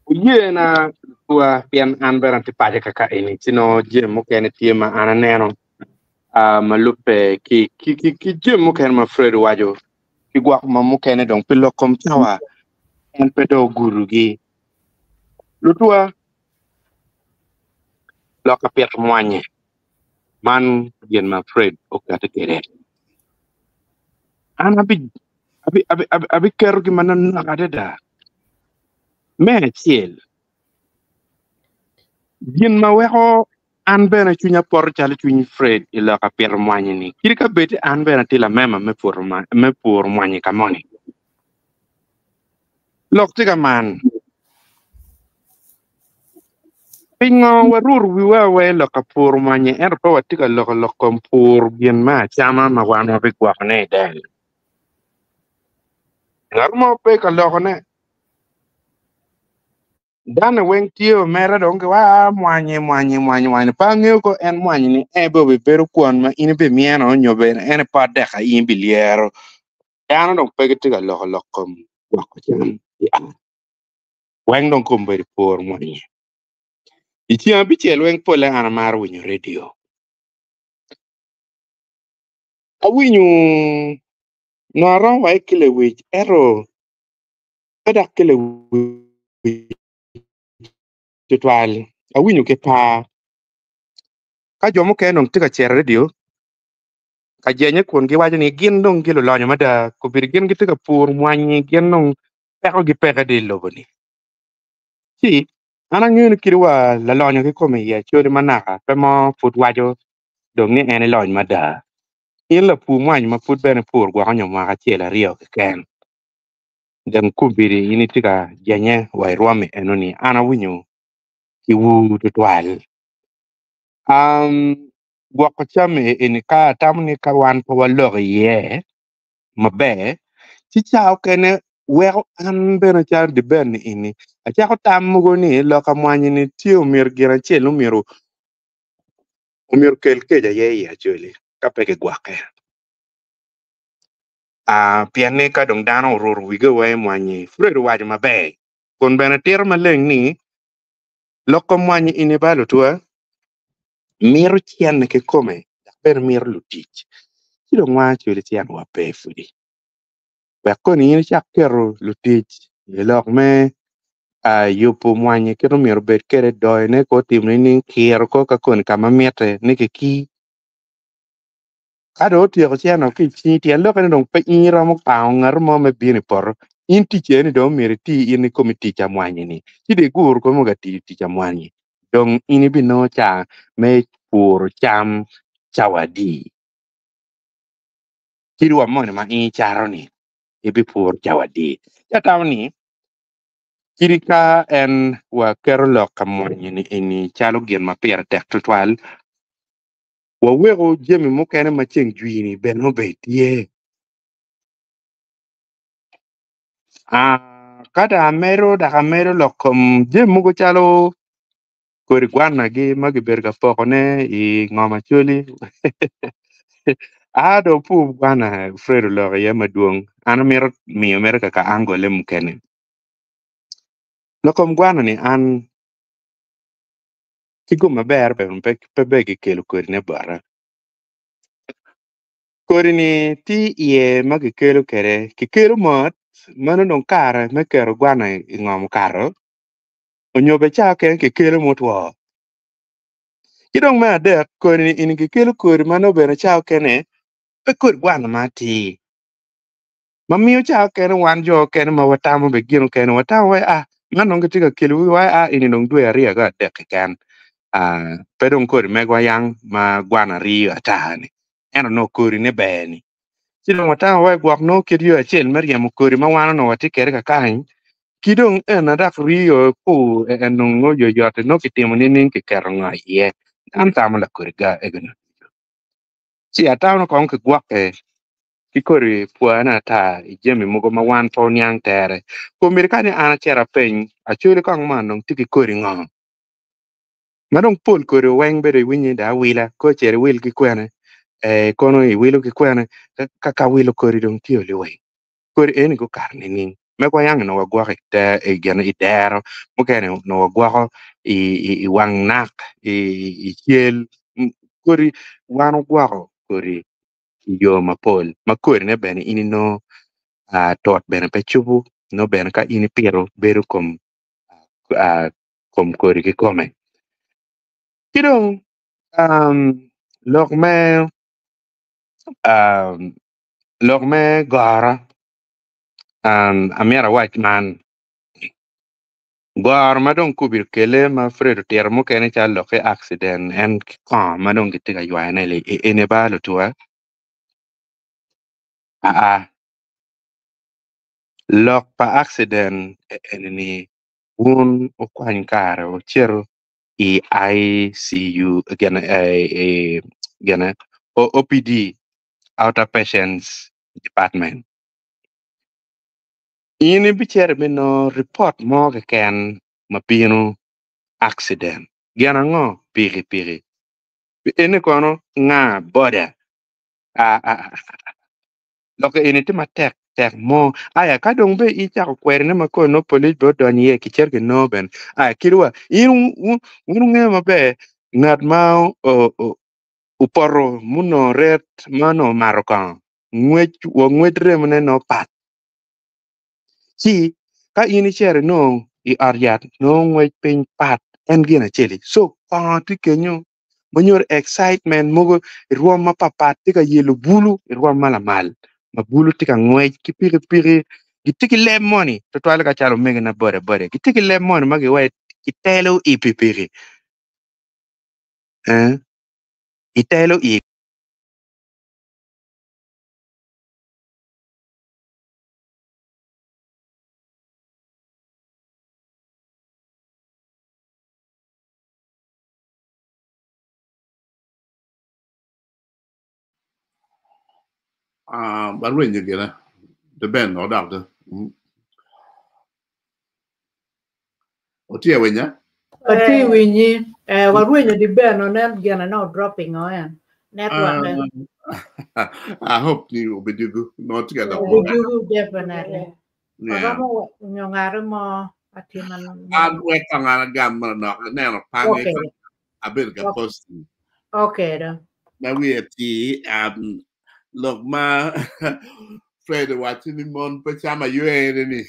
Oyena tua pien an bene atye paco kaka eni ci nongo jami mukene tye ma an aneno. Ma lubbe ki ki jami mukene ma Fred owaco ki gwok ma mukene dong pi lok kom cawa en pe dong ogudogi. Lutwa, lok ka pito mwanye man gin ma Fred okati kwede. An abiketo gi manok adada. Me acel, Gin ma weko an bene cwinya poto calo cwiny Fred i lok apito mwanyi-ni, kadi ka bed ni an bene atye lamema me me puro mwanyi ka moni. Lok tye ka man, Pingo waruto wiwa aweya i lok ka puro mwanyi ento pe watye ka loko lok kom puro gin me acama ma wan wabigwokone i del? Ngat mo pe ka lokone. Dano weng tye omera dong ki wa mwanye mwanye mwanye mwanye pe angeyo ko en mwanye ni en be obibedo kwon ma in ibimyeno nyo bene en pot dek a in ibilyero. Dano dong pe gitye ka loko lok kom gwoko cam i ot. Weng dong kom bedo pur mwanye. I ceng abicel weng pole an amaro winyo radio. Awinyo nongo aromo wa ki lewic ento pe dok ki lewic tutwal. Awinyo ki par ka jo mukene dong tye ka cito i redio ka jenye kun giwaco ni gin dong gilulonyo mada kobedo gin gitye ka puro mwanyi gin dong pekogi peke di i lobo-ni. Ci an angeyo ni kadi wa lalonyo kikome i Acholi ma naka pe mo pud waco dong ni en elony mada. In lapur mwany ma pud bene ipur gwoko nyo mwaka acel aryo keken. Dong kombeddi in itye ka jenye wa i rwom enoni, an awinyo ki wur tutwal. Um, gwoko cam eni ka atamo ni ka wan pe waloko iye maber, ci ca okene weko an bene calo diben eni acako tam mogo ni loka mwanyi ni tye omyero gin acel omyero omyero kel kec aye i Acholi ka pe gigwokke. Ah, pien ni ka dong dano oruto wigi weng i mwanyi, Fred owaco maber, kun bene tito maleng ni, Lok kom mwanyi ini ba lutwa, mito cene kikome dok bene mito lutic. Ci dong wan Acholi cenwa pe pudi. Wek koni in icak keto lutic i lok me yubo mwanyi kit omyero obed kwede, doyone ko otimo nining, kiro ko ka koni ka ma mitte ni kikir. Ka dong otyeko ceno ki i cingi, tyen lokke ni dong pe in iromo pango ngat mo me bino i poto. In ticci eni dong myero iti in ikomi tic amwanyi-ni, ci dong igur komi ka tiyo tic amwanyi. Dong in ibinongo ca me puro cam cawa adi? Kadi wa moni ma in icato-ni ibipuro cawa adi? Ci atamo ni, kadi ka en waketo lok amwanyi-ni eni calo gin ma pire tek tutwal, Waweko jami mukene ma ceng jwi-ni bene obed tye. Ah, ka dong amedo dok amedo lok kom jami mogo calo kodi gwanagi ma gibedo ka pokone i ngom Acholi. A dong pur gwana Fred oloko iye madwong. An amito miyo mere kaka angole mukene. Lok kom gwana-ni an Ki gum maber bene pe ber gikelo kodine bota. Kodi-ni tye iye ma gikelo kwede, kikelo mot meno dong kare me keto gwana i ngom okato onyo bene ca okene kikelo mutwo. Ki dong me adek kodi-ni eni kikelo kodi ma nongo bene ca okene pe kodi gwana ma atir ma miyo ca okene wan jo okene ma watamo bene gin okene watamo wai a man dong gitye ka kelo wai a eni dong dwe aryo ki adek keken pe dong kodi megwa yang ma gwana riyo ata ni ento nongo kodi ne ber ni ci dong watamo wai gwok nongo kit yo acel me ryemo kodi ma wan onongo watye kwede kakany ki dong en dok riyo kur en dong oyoyot nongo kitimo nining kiketo ngo iye an tamo lakodi ga egoni ci atamo ni kong kigwokke ki kodi pwone ata i jami mogo ma wan pe oniang tere. Komiti ka ni an acito apeny, Acholi kong man dong tye ki kodi ngo? Ma dong pol kodi weng bedo iwinyo ni dong awila, ko cito iwil ki kwene, eh, kono iwilo ki kwene, ka ka wilo kodi dong tye liweng. Kodi eni gukato nining? Megwa yang onongo wagwoko i te, i gin, i dero, mukene onongo wagwoko i, i, i wang nak, i, i cel. Kodi wan ogwoko kodi i yo mapol ma kodine bene in inongo tot bene pe cubo nongo bene ka in ipito bedo kom kom kodi kikome. Ki dong lok me lok me goro amyero awac man goro ma dong kubiro kele ma Fred otito mukene calo lok ki accident en ki kongo ma dong gitye ka ywayone eni ba lutuwa aa lok pa accident eni ni wun wukwany kare wucito i ICU gine OPD Outer Patients Department in ibicito ibinongo ripot mo keken ma bino accident gin ango pikipiki eni kono nga boda Lok eni tye matek tek mo. Aya ka dong be icako kwerine ma koni nongo polic be odonyo iye kicito kinongo bene. Aya kadi wa in wun wungeyo maber ngat ma opoto munongo ret ma onongo omato kongo ngwec wa ngwec remone nongo pat. Ci ka in icito inongo i ot yat nongo ngwec piny pat en gin acel-li. So kongo tye kenyo ma nyuto excitement mogo i rwom mapapat tye ka yelo bulu i rwom ma lamal ma bulu tye ka ngwec ki pikipiki gitye ki leb moni tutwalle ka calo omegina boda boda gitye ki leb moni ma giwaco itelo i pikipiki eh itelo i Ah, arwenyo gire the ben odok do. Otye winya? Atye winyi. Eh, warwenyo di ben onen gene no dropping o en. Network. Uh, I hope ni obedugu not together. Obedugu definitely. Yeah. Oromo nyo ngare mo atima. An wek kong an agam manok neno pange Okay. abedo ka posting. Okay do. Ma wiye ti lok ma Fred owaco ni mon pe camo aywere ni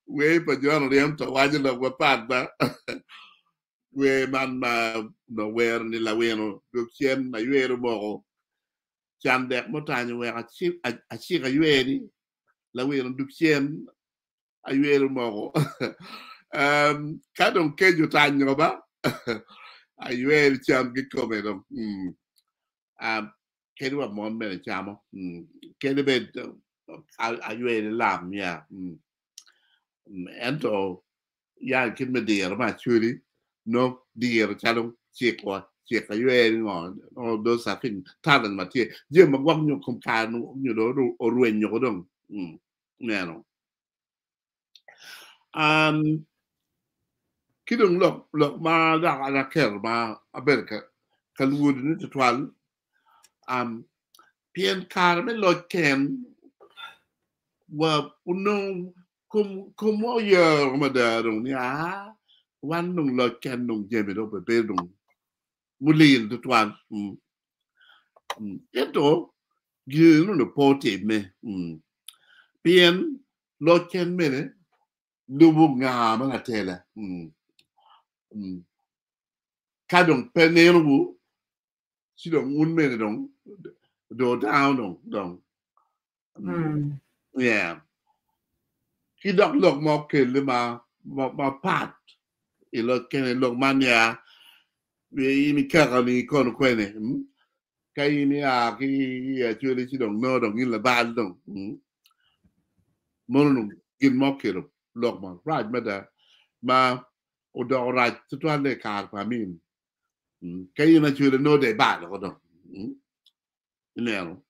wer pa John Oryem to waco lok mapat ba wer man ma onongo wero ni lawino dog cen aywere omoko can dek mutanyo wek acik ayweri lawino dug cen ayweri omoko ka dong kec otanyo ba ayweri cam kikome dong kadi wa mon bene camo kadi bed ayweri lam ya ento ya kit me diro me acholi nongo diro calo cikwa cik ayweri ngo nongo those are things talent ma tye jami ma gwok nyo kom kare nyo dong orwenyo ko dong neno ki dong lok lok ma dok an aketo ma abedo ka ka lwodone tutwal pien kare me loc ken wa onongo Komwa oyero mada dong ni aa wan dong loc ken dong jami dong obebedo dong mulil tutwal. Ento gin eno pe otimme pien loc ken mene lubo nga ma latela. Ka dong pe nenowu ci dong wun mene dong do dano dong dong. Yeah. Ki dok lok ma okelle ma ma pat i lok kene lok man ya in ikaka ni kono kwene ka in ia ki i acholi ci dong nongo dong in labal dong mono dong gin ma okelo lok marac mada ma odoko rac tutwalle i kare pa Amin. Ka in acholi nongo dong ibalo ko dong. Ineno?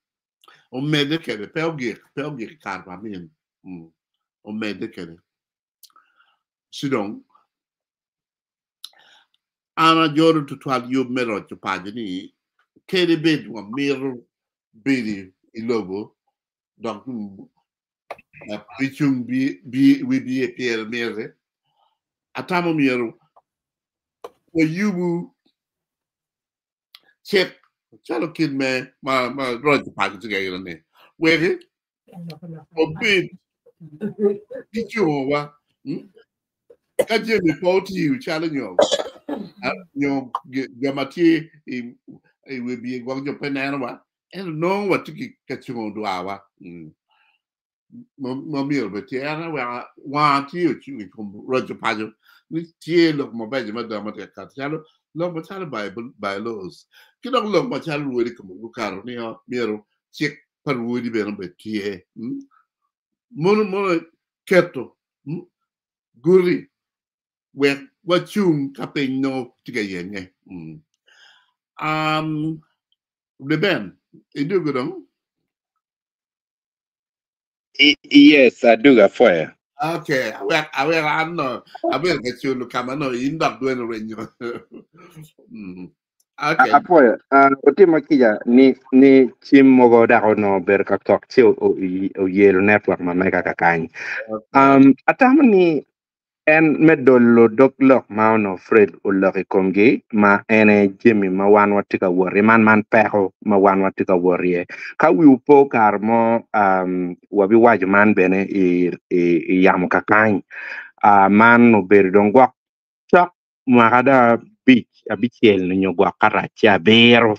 Omedde kede, pe ogik, pe ogik i kare pa Amin. Omedde kede. Ci dong, an ajolo tutwal yub me roco paco ni kadi bed wamito bedo i lobo dok pi cung wi biye pire miti, atamo myero wayubu. Cik calo kit me ma ma roco paco tye ka ito ni weki obed ki cungowa ka jami pe otiyo calo nyo nyo jo ma tye i wi bye gwok jo pe nenowa ento nongo watye ka cungo dwarwa. Ma myero obed tye en aye weko wanga tye ocung i kom roco paco ni tye lok mabeco mada ma tye ka kato calo lok macalo bylaws ki dok lok macalo rwodi kome gukato ni myero cik pa rwodi bene obed tye mono mono keto guti wek wacung ka piny nongo tye ka yenge. Reuben, idwogo dong? Yes, aduga apwoyo. Okay, awek awek an no abedo ka culo ka ma nongo in dok dweni orenyo. Okay. Apwoyo. Otimo kica ni ni cim mogo dok onongo obedo ka kok ci oyelo network ma mega kakany. Okay. Atamo ni En me dolo dog lok ma onongo Fred oloko i komgi, ma en aye jami ma wan watye ka wot iye, man man peko ma wan watye ka wot iye. Ka wiwu po kare mo wabiwaco man bene i yamo kakany, man obedo dong gwok cok mwaka dong abic, abicel nyo gwok ka rac ci abiro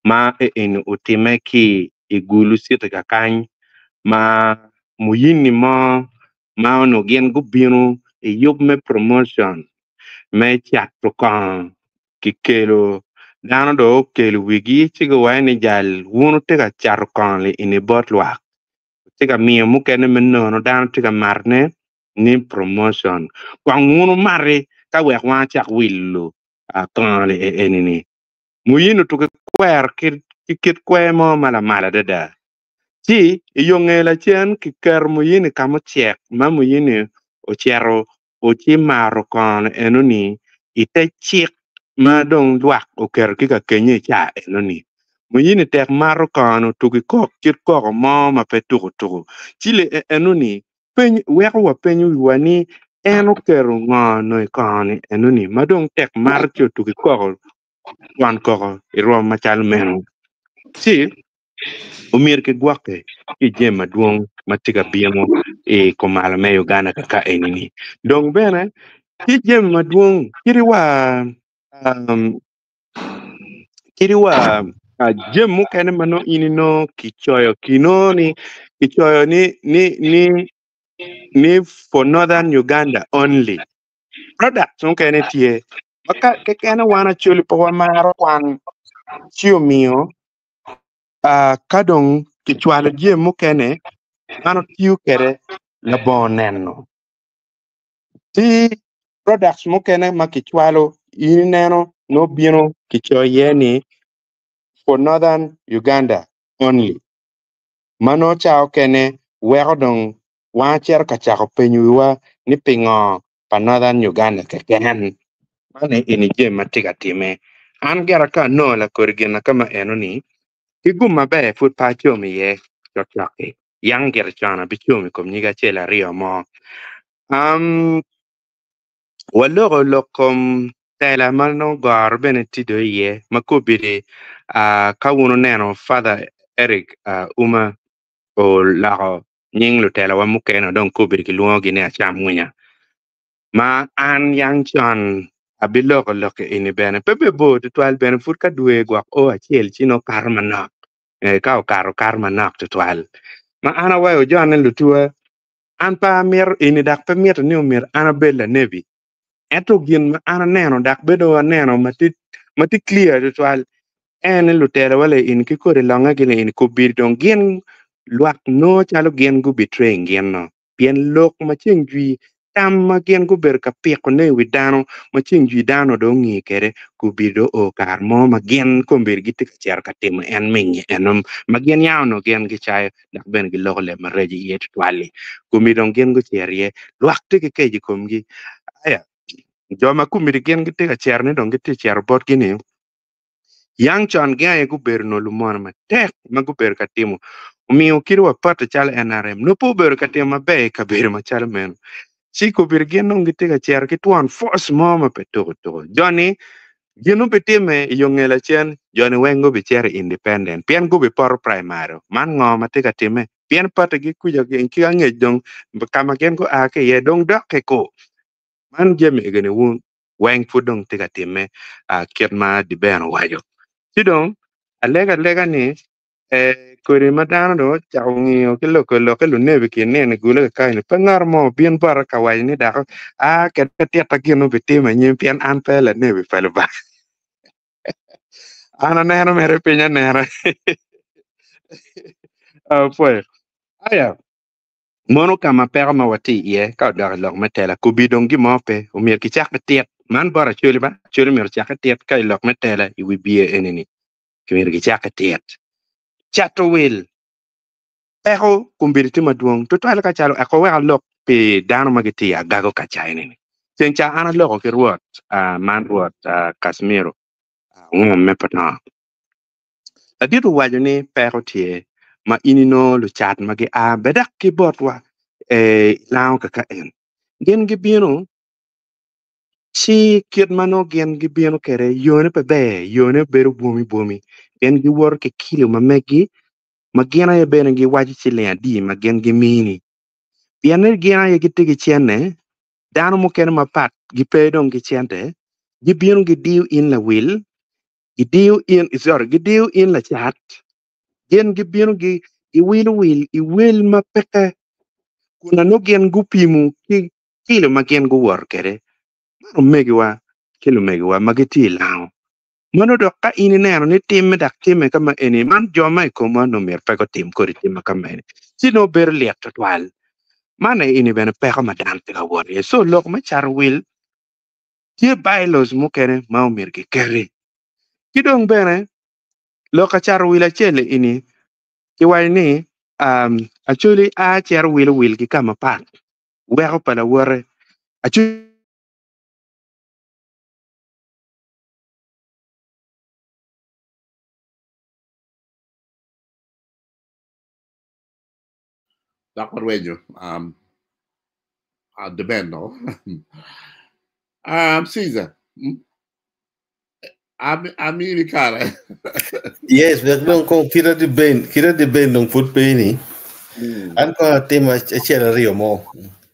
ma eni otimme ki i Gulu City kakany ma muyini mo ma onongo gin gubino i yub me promotion me cato kongo kikelo dano dong okelo wigi ci guwaco ni jal wun wutye ka cato kongo eni bot lwak wutye ka miyo mukene me nono dano tye ka matone ni promotion kong wun wumati ka wek wan wacak wilo kongo eni-ni. Muyini otuko ki kwer ki kit kwer mo ma lamal adada. Ci i yo nge lacen kiketo muyini ka mucek ma muyini ocito oci mato kono enoni i te cik ma dong lwak oketo ki ka kenyo i caa enoni. Muyini tek mato kono otuko i kok kit koko mo ma pe tuko tuko. Ci le enoni peny weko wapenyo wiwa ni en oketo ngo no i kono-ni enoni ma dong tek mato ci otuko i koko twon koko i rwom macalo meno. Ci omyero kigwokke ki i jami madwong ma tye ka bino i kumalo me Uganda kaka eni-ni. Dong bene tye jami madwong kadi wa kadi wa jami mukene ma nongo in inongo kicoyo kinongo ni kicoyo ni ni ni ni for Northern Uganda only. Products mukene tye ma ka kekene wan Acholi pe wamaro kwan ci omiyo ka dong kicwalo jami mukene wan watiyo kwede labongo neno. Ci products mukene ma kicwalo in ineno nongo bino kicoyo iye ni for Northern Uganda only ma nongo ca okene weko dong wan wacito ka cako penyo wiwa ni pingo pa Northern Uganda keken. Man eni jami ma tye ka time. An gira ka anongo lakodi gin na kama eno ni ki gum maber pud pe acom iye cokcok-ki. Yang gire con abicom i kom nyige acel aryo mo. Um, waloko lok kom tela ma nongo goro bene tye do iye ma kobedi uh, ka wun wuneno Father Eric uh, Uma oloko nying lutelawa mukene dong kobedo kilwongogi ni Acam Mwinya. Ma an yang con abiloko lok eni bene pe be bor tutwal bene pud ka dwe gwok o acel ci nongo kato manok ka okato kato manok tutwal. Ma an awayo jone lutuwa an pe amito eni dok pe mito ni omyero an abed lanebi ento gin ma an aneno dok bedo aneno ma tye clear tutwal en ni lutelawa le eni ki kodi longe gi eni kobedo dong gin lwak nongo calo gin gu betraying gin no pien lok ma ceng jwi tam ma gin gubedo ka piko ne i wi dano ma ceng jwi dano dong ongi kede gubedo o kare mo ma gin kombeddi gitye ka cito ka timo en mingi eno ma gin yam onongo gin gicayo dok bene giloko leb maraco iye tutwal-li kombeddi dong gin gucito iye lwak tye ki kec i komgi aya jo ma kombeddi gin gitye ka cito ni dong gitye ka cito botgi ni Yang con gin aye gubedo nongo lumone matek ma gubedo ka timo omiyo kit wa pati calo NRM nongo pe obedo ka timo maber i kabedo macalo meno. Ci kobedo gin dong gitye ka cito ki twon force mo ma pe tuko tuko. Joni Gin obitime i yo nge lacen, joni weng gubicito i independent pien gubipoto primary. Man ngo ma tye ka timme? Pien party gi kuca ki angec dong ka ma gin gua ki iye dong dok ki ku. Man jami egoni wun weng pud dong tye ka timme kit ma Diben owaco. Ci dong alega alega ni kodi ma dano dong ocako ngiyo ki loko lokke lunebi ki nino i gule kakany-ni, pe ngat mo obin bota ka waco ni dako a kede ka titta gin obitimo anyim pien an pe lanebi pa Lubanga. An aneno mere piny anena. Apwoyo. Aya, mono ka ma peko ma watye iye ka odok i lok me tela kobi dong gin mo pe, omyero kicak ki tit. Man bot Acholi ba, Acholi myero ocak ki tit ka i lok me tela i wi bye eni-ni. Myero gicak ki tit. Cato wil peko kombeddi tye madwong tutwal ka calo eko wek alok pi dano ma gitye i agago ka ca eni-ni. Ceng ca an aloko ki rwot man rwot Casimiro ngom me Potong. Ladit owaco ni peko tye ma in inongo lucat ma gia bedek ki botwa i lango kaka en. Gin gibino Ci kit ma nongo gin gibino kwede, yone pe ber, yone bedo bwomi bwomi, pien giwoto ki kilo ma meggi, ma gin aye bene giwaco ciling adi ma gin gimini. Pien ni gin aye gitye ki cente, dano mukene mapat gipe dong ki cente, gibino gidiyo in lawil, gidiyo in, sorry, gidiyo in lacat, gin gibino giwilo wil i wel ma peke, kun nongo gin gupimo ki kilo ma gin guwoto kwede. Man omegiwa ki lumegiwa ma gitye i lango. Meno dok ka in ineno ni timme dok timme ka ma eni, man jo ma i komwa onongo myero pe gutim kodi tim ma ka mene, ci nongo bedo lit twatwal. Man eni bene peko ma dano tye ka wot iye. So lok me cato wil tye bylaws mukene ma omyero giketi. Ki dong bene lok ka cato wil acel eni kiwaco ni um, Acholi a cito wilo wil ki ka mapat weko pa lawote. Acu. Dok warwenyo um, uh, the band no. Caesar, amini kare. Yes, wek dong kong kita di ben, kita di ben dong pud pe ni. An kong atimo acel aryo mo.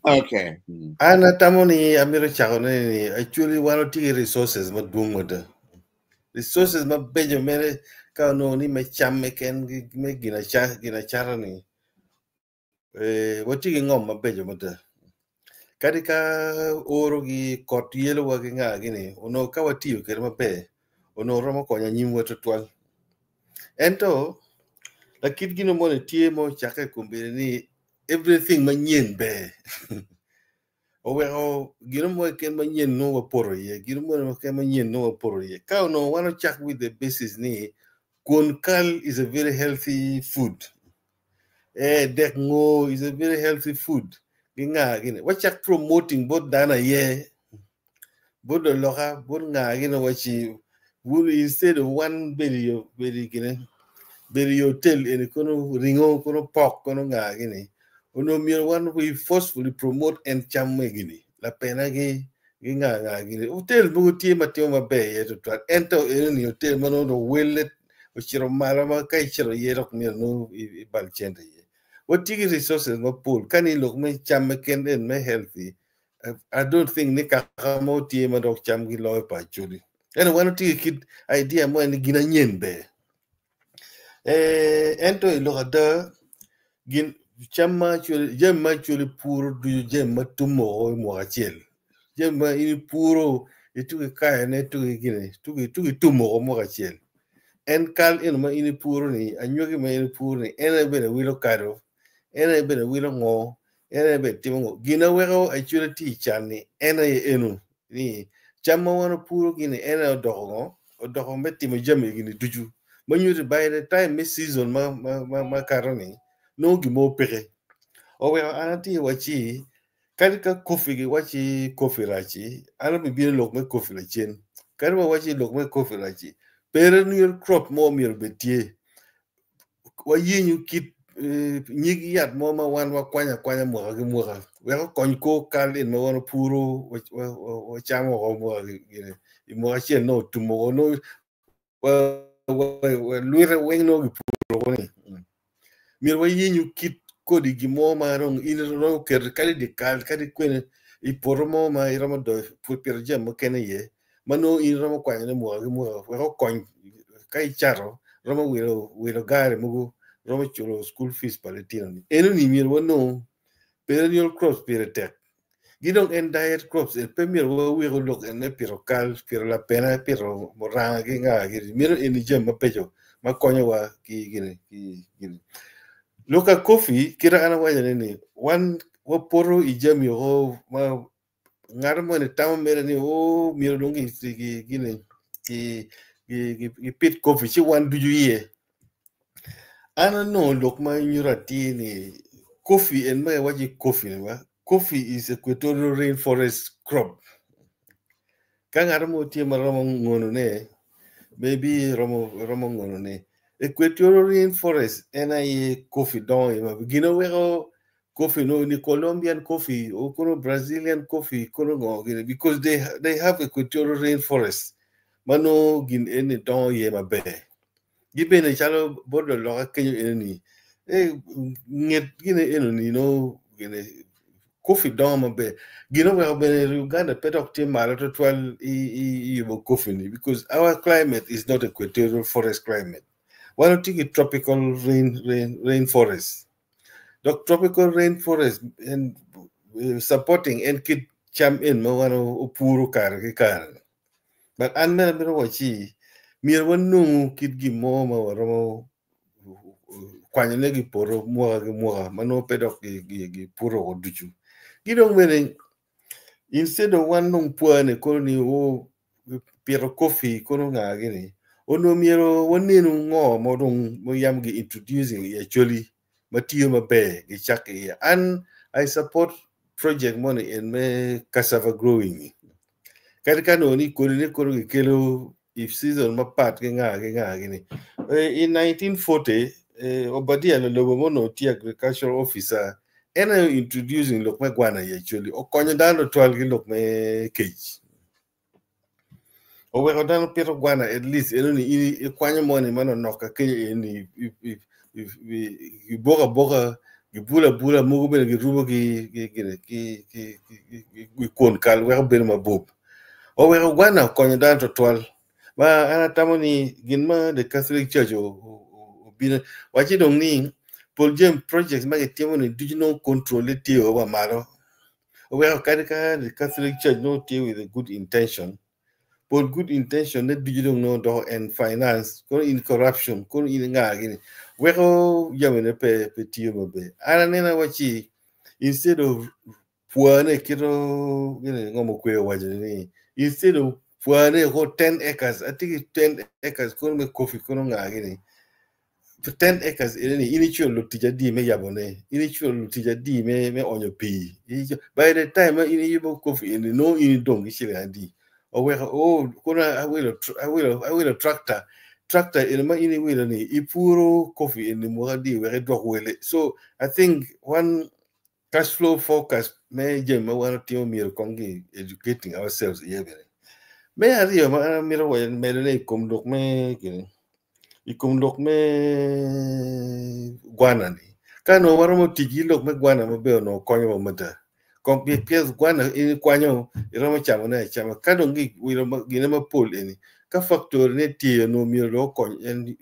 Okay. An atamo ni amito cako ne ni actually wan watye ki resources madwong mada. Resources mabeco mere ka onongo ni me cam keken me ginacata ni watye ki ngom mabeco mada. Kadi ka oro gi kot yelowa ki nga gini onongo ka watiyo kwede maber onongo romo konyo anyimwa tutwal. Ento lakit gino moni tye ma ocakke i kom bedo ni everything manyen ber. Oweko gino mo keken manyen nongo wapoto iye, gino mo keken manyen nongo wapoto iye. Ka onongo wan ocak with the basis ni kwon kal is a very healthy food. Dek ngo is a very healthy food. Gi nga gini. Wacak promoting bot dano aye. Bot loloka, bot nga gini waci instead of one bedo bedo gini bedo i hotel eni kono ringo kono pok kono nga gini. Onongo myero wan we forcefully promote en cam me gini. Lapena gi gi nga nga gini. Hotel mogo tye ma timo maber iye tutwal. Ento eno ni hotel ma nongo dong welle ocito malo ma ka icito iye dok myero nongo ibal cente iye. Watye ki resources mapol. Ka ni lok me cam keken en me healthy, I don't think ni kaka mo tye ma dok cam gi loyo pa Acholi. Ento wan watye ki kit idea mo ni gin anyen ber. Ento i lok ada gin cam ma Acholi jami ma Acholi puro ducu jami ma tum woko i mwaka acel. Jami ma in ipuro ituko ikayone ituko gini ituko itum woko mwaka acel. En kal eno ma in ipuro ni anywagi ma in ipuro ni en aye bene wilo kado en aye bene wilo ngo en aye bene timo ngo gin a weko Acholi tye i can ni en aye eno ni cam ma wan opuro gini en aye odoko ngo odoko me timo jami gini ducu ma nyuto by the time me season ma kato ni nongo gin mo peke oweko an atye wacci kadi ka coffee giwacci coffee rac-ci an abibino i lok me coffee lacen kadi wa wacci lok me coffee rac-ci perennial crop mo myero obed tye wayenyo kit nyig yat mo ma wan wakwanyo akwanya mwaka ki mwaka wek okony kor kal en ma wan opuro wacamo woko mwaka gine i mwaka acel nongo otum woko nongo lwite weng nongo gipuro woko ni. Myero wayenyu kit kodi gin mo ma dong in iromo keto kadi i dye kal kadi kwene i poto mo ma iromo doyo pito jami mukene iye ma nongo in iromo kwanyone mwaka ki mwaka wek okony ka icato romo wilo wilo gari mogo romo culo school fees pa litinoni. Enoni myero wanong perennial crops pire tek gi dong en diet crops en pe myero waweko lok en me pito kal pito lapena pito muranga ki nga gini meno eni jami mabeco ma konyowa ki gini ki gini. Lok ka coffee kite an awaco ne ni wan wapoto i jami oko ma ngat moni tamo mere ni o myero dong gini gipit coffee ci wan ducu iye. An anongo lok ma nyuto atir ni coffee en ma kiwaco coffee ni ba coffee is equatorial rainforest crop. Ka ngat mo tye ma romo ngono ne maybe romo romo ngono ne equatorial rainforest en aye coffee dongo iye maber gin oweko coffee no ni Colombian coffee o kono Brazilian coffee kono ngo gini because they have equatorial rainforest ma nongo gin eni dongo iye maber. Gibene calo bot loloka kenyo eni e nget gini eno ni no gini coffee dongo maber. Gin oweko bene Uganda pe dok tye malo tutwal i yubo coffee ni because our climate is not equatorial forest climate. Wan watye ki tropical rain rain rainforest. Dok tropical rainforest en supporting en kit cam en ma wan opuro kare ki kare. But an bene amito wacci myero wanongu kit gin mo ma waromo kwanyone ki i poto mwaka ki mwaka ma nongo pe dok gipuro woko ducu. Ki dong bene instead of wan dong pwane kono ni o pito coffee kono nga gini onongo myero wanenu ngo ma dong ma yam gi introducing i Acholi ma tiyo maber gicak iye. An I support project moni en me cassava growing. Kadi ka nongo ni kodine kono gikelo i season mapat ki nga ki nga gini. In 1940 Obadia Lalobo ma onongo tye agricultural officer en aye introducing lok me gwana i Acholi okonyo dano tutwal ki lok me kec. Oweko dano pito gwana at least eno ni in ikwanyo moni manonok ka kenyo eni giboko aboka gibulo abula mogo bene girubo ki kwon kal weko bedo mabup. Oweko gwana okonyo dano tutwal ma an atamo ni gin ma the Catholic Church obino waci dong ni pol jami projects ma gitimo ni ducu nongo control tye o wa malo oweko kadi ka the Catholic Church nongo tye with a good intention pol good intention ne ducu dong nongo doko en finance kono in corruption kono in nga gini weko jamine pe pe tiyo maber. An aneno waci instead of pwane kito gini ngo mukwe owaco ni instead of pwane ko 10 acres atye ki 10 acres kono me coffee kono nga gini 10 acres ene ni in iculo lutic adi me yabone in iculo lutic adi me onyo pii by the time ma in iyubo coffee eni nongo in idong ki ciling adi oweko oh kono awilo tractor tractor eni ma in iwilo ni ipuro coffee eni mwaka adi wek idwok wele. So I think one cash flow focus me jami ma wan watimo myero kong ki educating ourselves iye bene. Me aryo ma an amito waco medone i kom lok me gini i kom lok me gwana ni ka onongo waromo tic ki lok me gwana maber onongo konyowa mada. Kong pien gwana in ikwanyo iromo camone acama ka dong giwilo gine mapol eni ka factory ne tye onongo myero dong okony en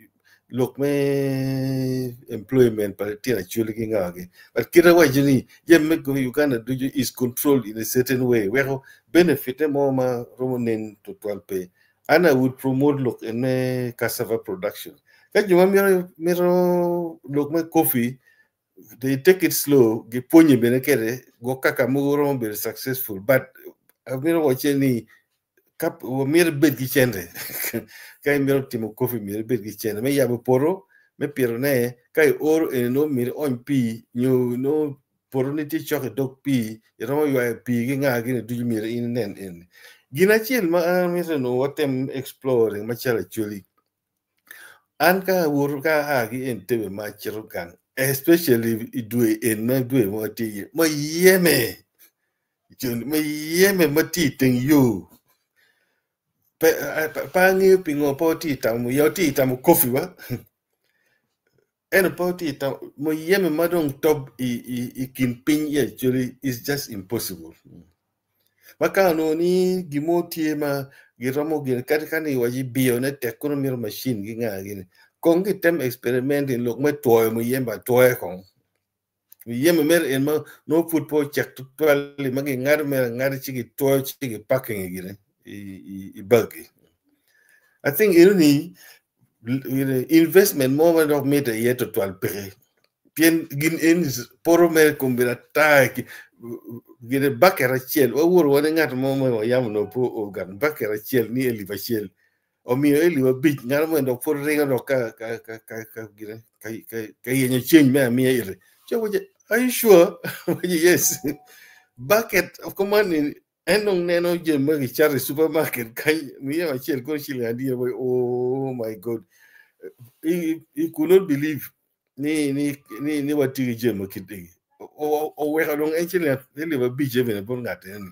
lok me employment pa litino Acholi ki nga gi. But kite waco ni jami me Uganda ducu is controlled in a certain way weko benefit mo ma romo nen tutwal pe. An I would promote lok en me cassava production. Ka jo ma mito lok me coffee they take it slow gipwonye bene kede gwok kaka mogo romo bedo successful but amito wace ni ka myero ibed ki cente ka imito timo coffee myero ibed ki cente me yabo poto me pitone ka ioro eni nongo myero iony pii nyo nongo poto ni tye cok i dog pii iromo ywayo pii ki nga gini ducu myero in inen eni. Gin acel ma an amito nongo watem exploring macalo Acholi an ka awoto ka aa ki Entebbe ma acito gang Especially i dwe en ma dwe ma watye iye ma yeme ma yeme ma tye i teng yo pe pe angeyo pingo pe watye tamo ya watye tamo coffee wa ento pe watye tamo muyeme ma dong top i kin piny i Acholi is just impossible. Ma ka onongo ni gin mo tye ma giromo gin kadi ka ni waci biyone tek kono mito machine ki nga gini kong gitem experimenting lok me twoyo muyembe atwoya kong. Muyembe mere en ma nongo pud pe ocek tutwal-li ma gingado mere angada ci gitwoyo ci gipacking gine i bag-gi. I think eno-ni investment mo ma dok mitte iye tutwal peke pien gin eni poto mere kombedo ata gine baket acel waworo wa ni ngat mo ma wayam onongo pe ogamo baket acel ni elip acel omiyo elip abic ngat mo dok pud ringo dok ka ka ka ka ka gine ka ka ka yenyo ceng me amiya ire ci awaco are you sure awaco yes baket of command En dong neno jami ma kicato i supermarket kany miya acel kono ciling adi aye oh my God he, he could not believe ni ni ni ni watye ki jami ma kit egi oweko dong en ciling alip abic bene bot ngat eni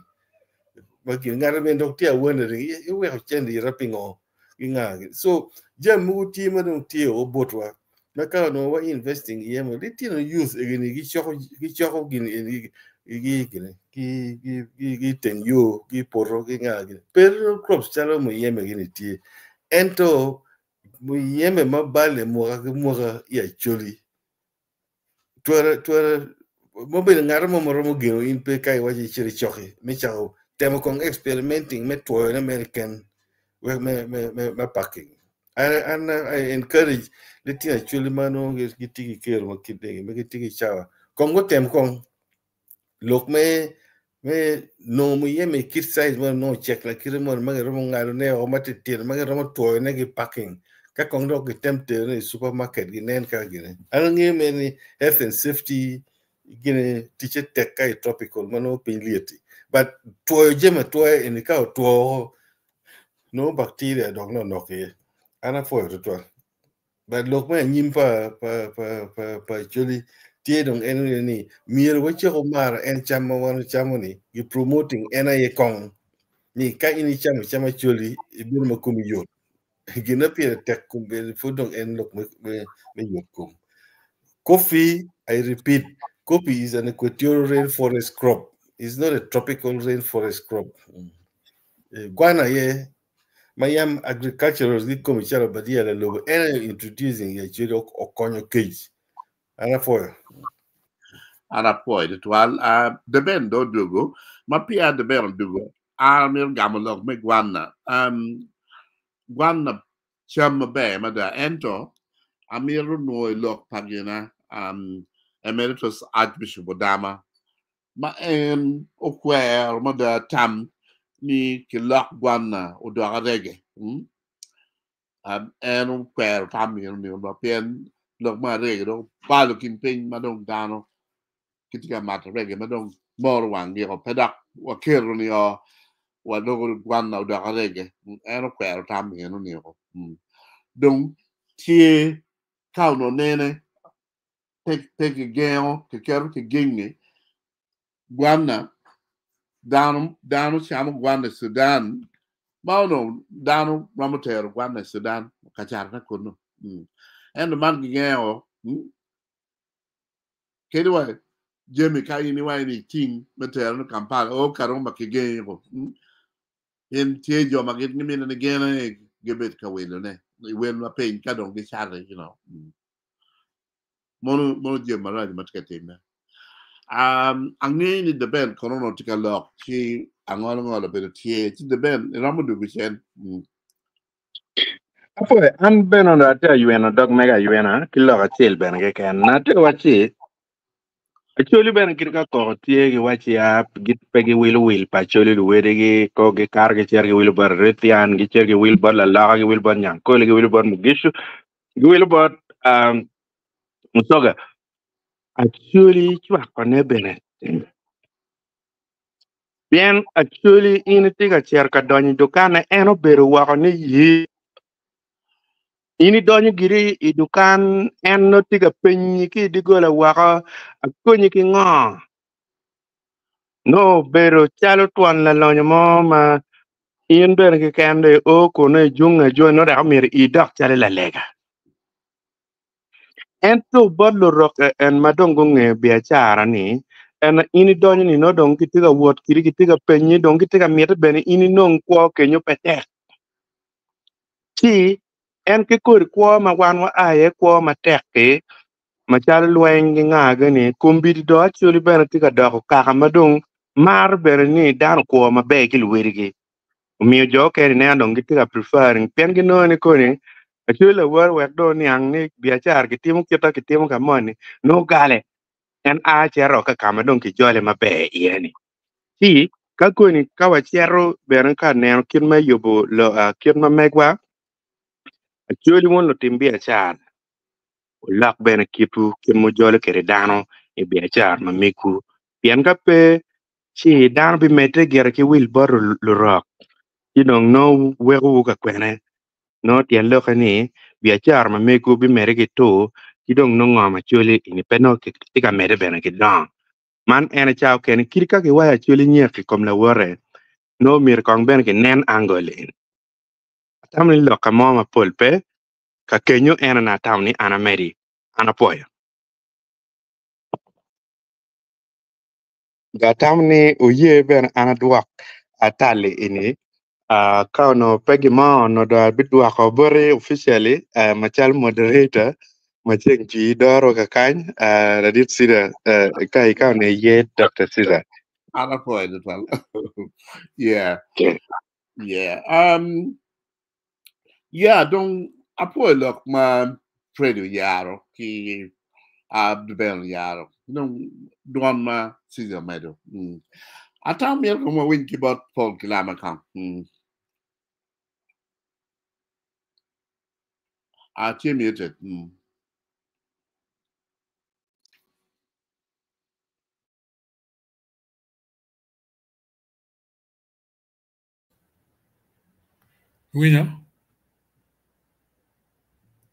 ma gin ngate bene dok tye awene iweko cente ira pingo ki nga so jami mogo tye ma dong tye o botwa ma ka onongo wa investing iye mo litino youth egini gicoko gicoko gin eni gi gini gi gi gi gi teng yo gi poto gi nga gini perennial crops calo muyembe gini tye ento muyembe ma bale mwaka ki mwaka i Acholi twero twero ma obedo ngat mo ma romo geno in pe ka iwaco icito icoki me cako temo kong experimenting me twoyone mere ken wek me me me me packing an I encourage litino acholi ma nongo gitye ki kero ma kit egi ma gitye ki cawa kong gutem kong lok me me nongo muyeme i kit size mo nongo ocek lakite moni ma giromo ngadone woko matitino ma giromo twoyone ki packing ka kong dok gitem terone i supermarket ginen kaka gine. An angeyo mere ni health and safety gine ticce tek ka i tropical ma nongo piny lyet-ti but twoyo jami atwoya eni ka otwo woko nongo bacteria dok nonok iye. An apwoyo tutwal. But lok me anyim pa pa pa pa pa Acholi tye dong en ni ni myero wacako maro en cam ma wan wacamo ni gi promoting en aye kong ni ka in icamo cam Acholi ibedo ma komi yot gin ma pire tek kombeddi pud dong en lok me me me yot kom. Coffee, I repeat, coffee is an equatorial rainforest crop. It's not a tropical rainforest crop. Gwana aye ma yam agriculturals gikomi calo Obadia lalobo en aye introducing i Acholi okonyo kec. An apwoyo. An apwoyo tutwal. Uh, Deben do odwogo. Ma peya Deben odwogo, an amito gamo lok me gwanna. Um, gwanna cam maber mada, ento amito nwoyo lok pa gina um, Emeritus Archbishop Odama ma en okwero mada tam ni kilok gwanna odok arege. En okwero tam meno nino ma pien lok me arege dong obalo kin piny ma dong dano gitye ka mato rege ma dong moro wanggi o pe dok waketo ni o waloko gwanna odok arege. En okwero tam meno nino. Dong tye ka onongo nene pe pe kigengo kiketo kigenge gwanna dano dano camo gwanna i Sudan ma onongo dano romo tero gwanna i Sudan ka catone kunnu mm. Ento man gigengo mm? Kadi wa jami ka in iwaco ni iting me terone Kampala o Karuma kigengo mm? Pien tye jo ma gin gimito ni gin aye gibed ka wilone i wel ma piny ka dong gicate you know. Mm. Mono mono jami maraco ma tye ka timme. Um, angeyo ni Deben kono onongo tye ka lok ci angolongolo obedo tye ci Deben iromo dwogo cen. Mm. Apwoyo, an bene onongo atye ayweno dog mega aywena ki lok acel bene keken. Atye wacci Acholi bene kit ka koko tye giwacci ya pe giwilo wil pa Acholi luwedigi ko gikato gicito giwilo bot Erithian, gicito giwilo bot Laloka, giwilo bot Nyankole, giwilo bot Mugishu, giwilo bot um, Musoga. Acholi cwakone bene pien Acholi in itye ka cito ka donyo i dukanne en obedo woko ni yi. In idonyo giri i dukan en nongo tye ka penyi ki i doggola woko akonyi ki ngo? Nongo obedo calo twon lalonyo mo ma in bene keken dong io kunu ijunge ajunga nongo dok omyero idok calo lalega. Ento bot lurok en ma dong gungeyo biacara ni en in idonyo ni nongo dong kitye ka wot kidi kitye ka penyi dong kitye ka miti bene in inong kwo kenyo pe tek. Ci en ki kodi kwo ma wan wa a iye kwo matek-ki macalo lweny ki nga-gi-ni kombeddi dong actually bene tye ka doko kaka ma dong maro bene ni dano okwo maber ki luwedigi. Omiyo jo okene ineno dong gitye ka preferring pien ginongo ni koni actually lawor wek dong oniang ni biacara kitimo kita kitimo ka moni nongo gale en a cito ka ka ma dong kijole maber iye-ni. Ci ka koni ka wacito bene ka neno kit me yubo kit ma megwa, acholi wun lutim biacara wulok bene kitwu kit ma wujolo kwede dano i biacara ma megwu pien ka pe ci dano bimedde gire ki wil bot lurok ci dong nongo wekowu ka kwene nongo tyen lokke ni biacara ma megwu bimedde ki tur ki dong nongo ngom acholi eni pe nongo tye ka medde bene ki dongo. Man en aye cawa okene kit ka kiwaco acholi nyek i kom lawote, nongo myero kong bene kinen angle eni. Atamo ni lok ka mo mapol pe, ka kenyo en aye atamo ni an amedi, an apwoyo. Atamo ni oye bene an adwok atali eni ka onongo pe gin mo onongo dong abidwoko boti officially macalo moderator ma ceng jwi doro kakany ladit Cedar ka ka onongo iye Dr. Cedar. An apwoyo tutwal. Yeah. Yeah. Yeah, dong apwoyo lok ma Fred oyaro ki Abdubel oyaro. Dong dwon ma Caesar omedo. Atamo myero kong wawiny ki bot Paul Kilama kong. Atye muted. Iwinyo?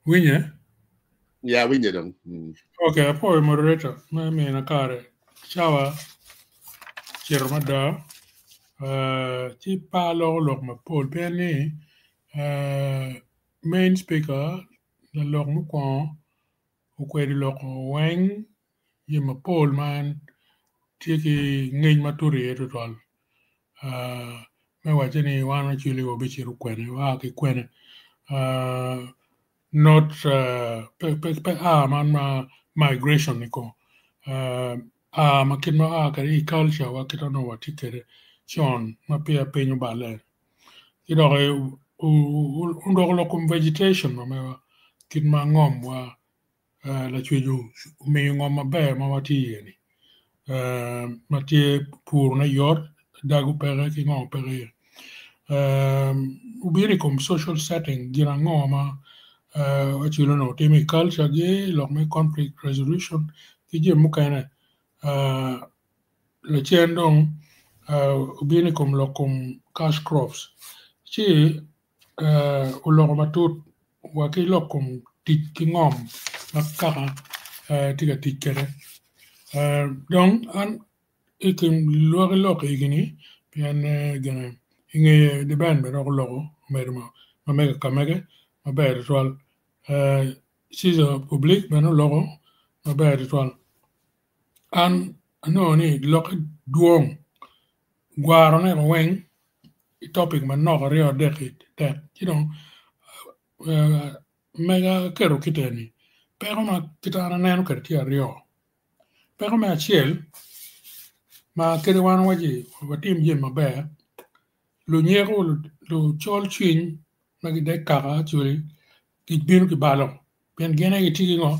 Iwinye? Ya, awinyo dong. Ok, apwoyo moderator me mina kare. Cawa cito mada. Uh, ci pe aloko lok mapol pien ni uh, main speaker lalok mukwongo okwedo loko weng jami mapol ma en tye ki ngec matut iye tutwal. Me wacce ni wan actually wabicito kwene, waa ki kwene. Not pe a man ma migration ni ko. A ma kit ma a kwede i culture wa kit ma onongo watye kwede con ma peya piny oballe. Ci dok odoko lok kom vegetation ma mewa kit ma ngom wa Lacwec omiyo ngom maber ma watye iye-ni ma tye purone yot dago peke ki ngo peke iye obino i kom social setting gin ango ma Acholi onongo timo i culture gi lok me conflict resolution ki jami mukene lacen dong obino i kom lok kom cash crops ci oloko matut wa ki lok kom tic ki ngom ma kaka tye ka tic kwede dong an i kin lwaki lok egini pien gine i ngeye Deben bene dok oloko omedo ma mege ka mege maber tutwal Caesar Public bene oloko maber tutwal an anongo ni lokke dwong gwarone weng i topic manok aryo adek-ki tek ci dong mega aketo kite ni peko ma kit an aneno kwede tye aryo peko me acel ma kadi wan waci watim jami maber lunyeko lucol cwiny ma gidek kaka actually gibino gibalo pien gin aye gitye ki ngo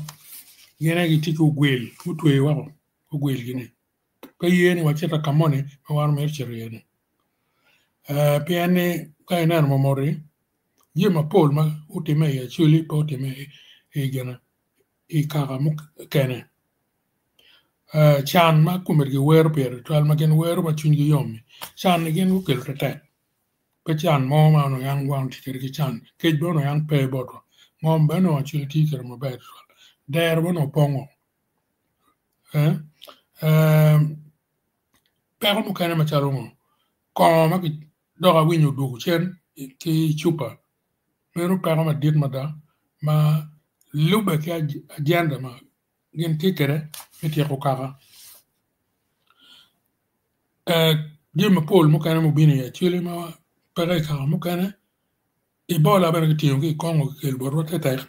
gin aye gitye ki ogwel gutweyo woko ogwelgi-ni. Pe ye ni wacit ka moni ma wan omito cito iye ni. Pien ni ka ineno momoti jami mapol ma otimme i Acholi pe otimme i gine i kaka mukene. Can ma komiti giwero pire tutwal ma gin wero ma cwinygi yom-mi can ni gin gukelo tetek pe can mo ma onongo yam wan watye kwede ki can kec bene onongo yam pe botwa. Ngom bene onongo Acholi tye kwede maber tutwal. Dero bene onongo pongo. Peko mukene macalo ngo? Kongo ma dok awinyo odwogo cen ki cupa meno peko madit mada ma lubbe ki ajenda ma gin tye kwede me tyeko kaka. Jami mapol mukene mubino i Acholi ma peke i kaka mukene Ebola bene kitingo ki i Congo kikelo botwa tetek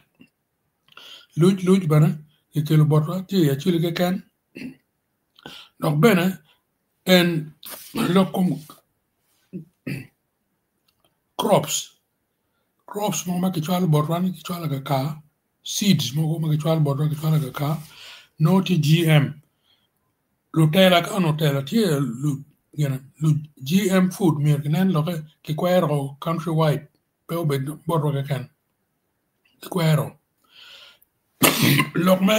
luc luc bene kikelo botwa tye i Acholi keken dok bene en lok kom crops, crops mogo ma kicwalo botwa ni kicwalo kakar seeds mogo ma kicwalo botwa kicwalo kakar nongo tye GM lutela ka onongo tela tye lu GM food myero kinen lokke kikwero country wide pe obed botwa keken kikwero lok me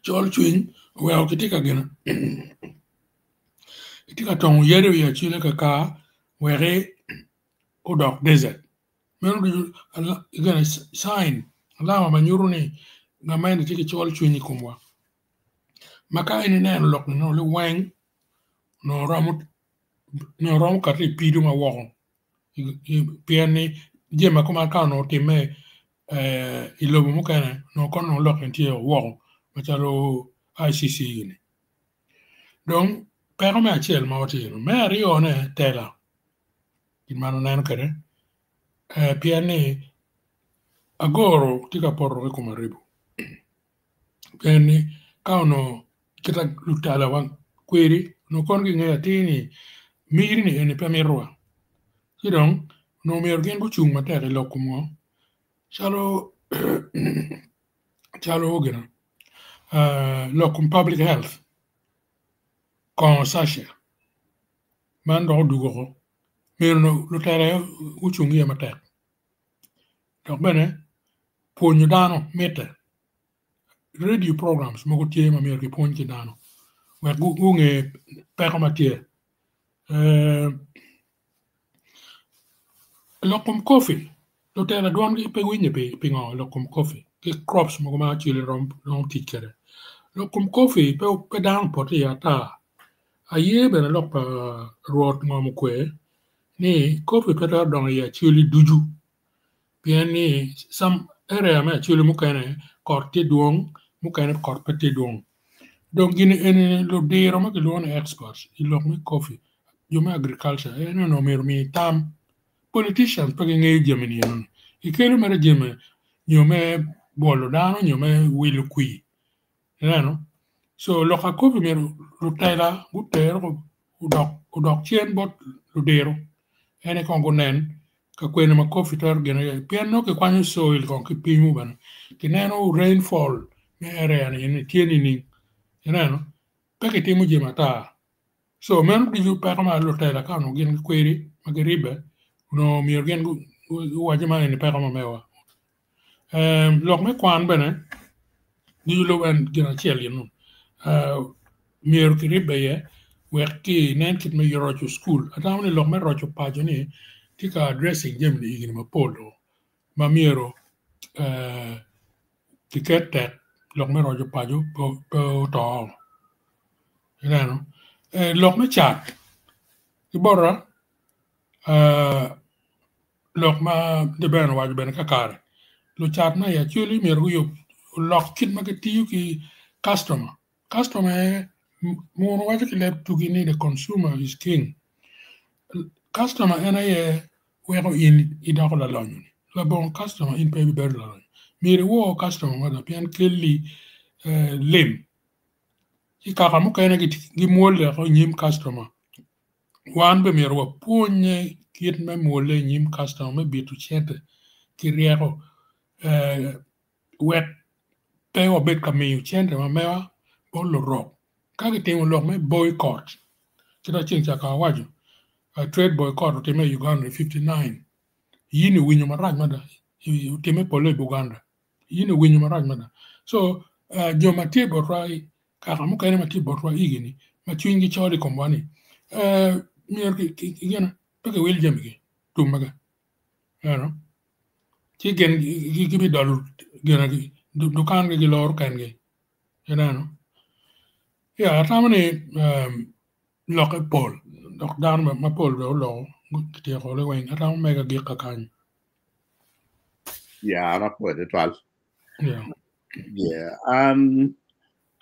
col cwiny oweko kitye ka gino kitye ka tongo yadi i acwele kakar wek odok desert meno ducu cin alama ma nyuto ni gamente tye ki col cwiny i komwa ma ka in ineno lok ni nongo liweng nongo romo kati i pido ma woko pien ni jami ma kuman ka onongo otimme i lobo mukene onongo kono dong lok eni tye woko macalo ICC gini. Dong peko me acel ma watye kwede, me aryone tela kit ma an aneno kwede pien ni agoro tye ka poto ki i kom aribo pien ni ka onongo kita lutala wa kweri onongo kono gingeyo atir ni miri ni eni pe mitowa ci dong onongo myero gin gucung matek i lok kom ngo calo calo gin lok kom public health kongo caca man dok odwogo oko myero lutela aye gucung iye matek dok bene pwonyo dano mitte radio programs mogo tye ma myero kipwony ki dano wek gunge peko ma tye lok kom kopi lutela dwongi pe winye pingo lok kom kopi ki crops mogo ma acwali romo tic kwede lok kom kopi pe dano opoto iye ata aye bene lok pa rwot ngom okwe ni kopi pe twero dongo i acwali ducu pien ni some area me acholi mukene kot tye dwong mukene kot pe tye dwong dong gini eni ludiro ma kilwongo ni experts i lok me coffee jo me agriculture en onongo myero omi tam politicians pe gingeyo jami ni enoni gikelo mere jami nyo me bwolo dano nyo me wilo kwir ineno so lok pa coffee myero lutela guter odok cen bot ludiro en aye kong gunen ka kwene ma coffee twero gine iye pien nongo kikwanyo soil kong kipimo bene kineno rainfall me area ni eni tye nining ineno pe kitimo jami ata so meno ducu peko ma lutela ka onongo gin gikwedi ma giribbe onongo myero gin guwac ni man eni peko ma mewa Lok me kwan bene ducu lubo en gin acel eno myero kiribbe iye wek kinen kit me roco cukul atamo ni lok me roco paco ni tye ka addressing jami ni higni mapol ma myero kiket tek lok me roco paco pe oto ineno lok me cat ki bota Lok ma Deben owaco bene kakare, lucat ma i Acholi myero guyub olok kit ma gitiyo ki kastoma. Kastoma aye muno waco ki leb tugi ni the consumer is king. Kastoma en aye weko in idoko lalonyo. Labongo kastoma in pe ibibedo lalonyo. Myero iwor kastoma mada pien kelli lim. Ci kaka mukene gimwole woko i nyim kastoma. Wan bene myero wapwonye kit me mwole i nyim kastoma me bito cente ki ryeko wek pe wabed ka miyo cente ma mewa bot lurok. Ka kitimo lok me boycott kit ma ceng ca kong awaco trade boycott otimme i Uganda i 59 yini owinyo marac mada otimme pole i Buganda yini owinyo marac mada so jo ma tye botwa kaka mukene ma tye botwa igi-ni ma cwinygi col i komwa-ni myero gin pe kiwil jamigi tum mege ineno. Ci gin gibidolo gin dukan-gi giloro kengi. Ineno? Ya, atamo ni lokke pol dok dano mapol bene oloko kityeko liweng. Atamo mega gik kakany. Ya, an apwoyo tutwal. Yeah. Yeah.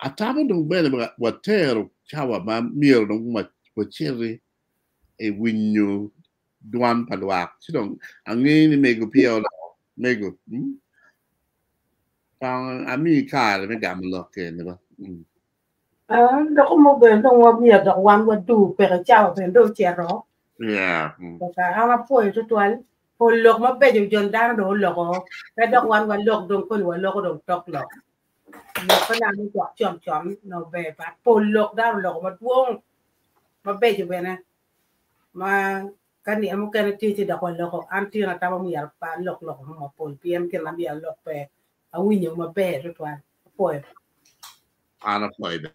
Atamo dong bene watero cawa ma myero dong waciti i winyo dwan pa lwak. Ci dong angeyo ni mego peya oloko. Mego. Kong amiyi kare me gamo lok eni ba. Dok mo bene dong wamiyo dok wan wadur peke cawa bene dong ocito. Yeah. An apwoyo tutwal. Pol lok mabeco jon dano dong oloko. Pe dok wan walok dong koni waloko dong tok lok. Lok pe nang ocwak con con no ber but pol lok dano oloko madwong mabeco bene ma ka nino mukene tye ci dok waloko an tyen atamo myero pe alok lok mo mapol pien gin ma myero alok pe awinyo maber tutwal apwoyo. An apwoyo bene.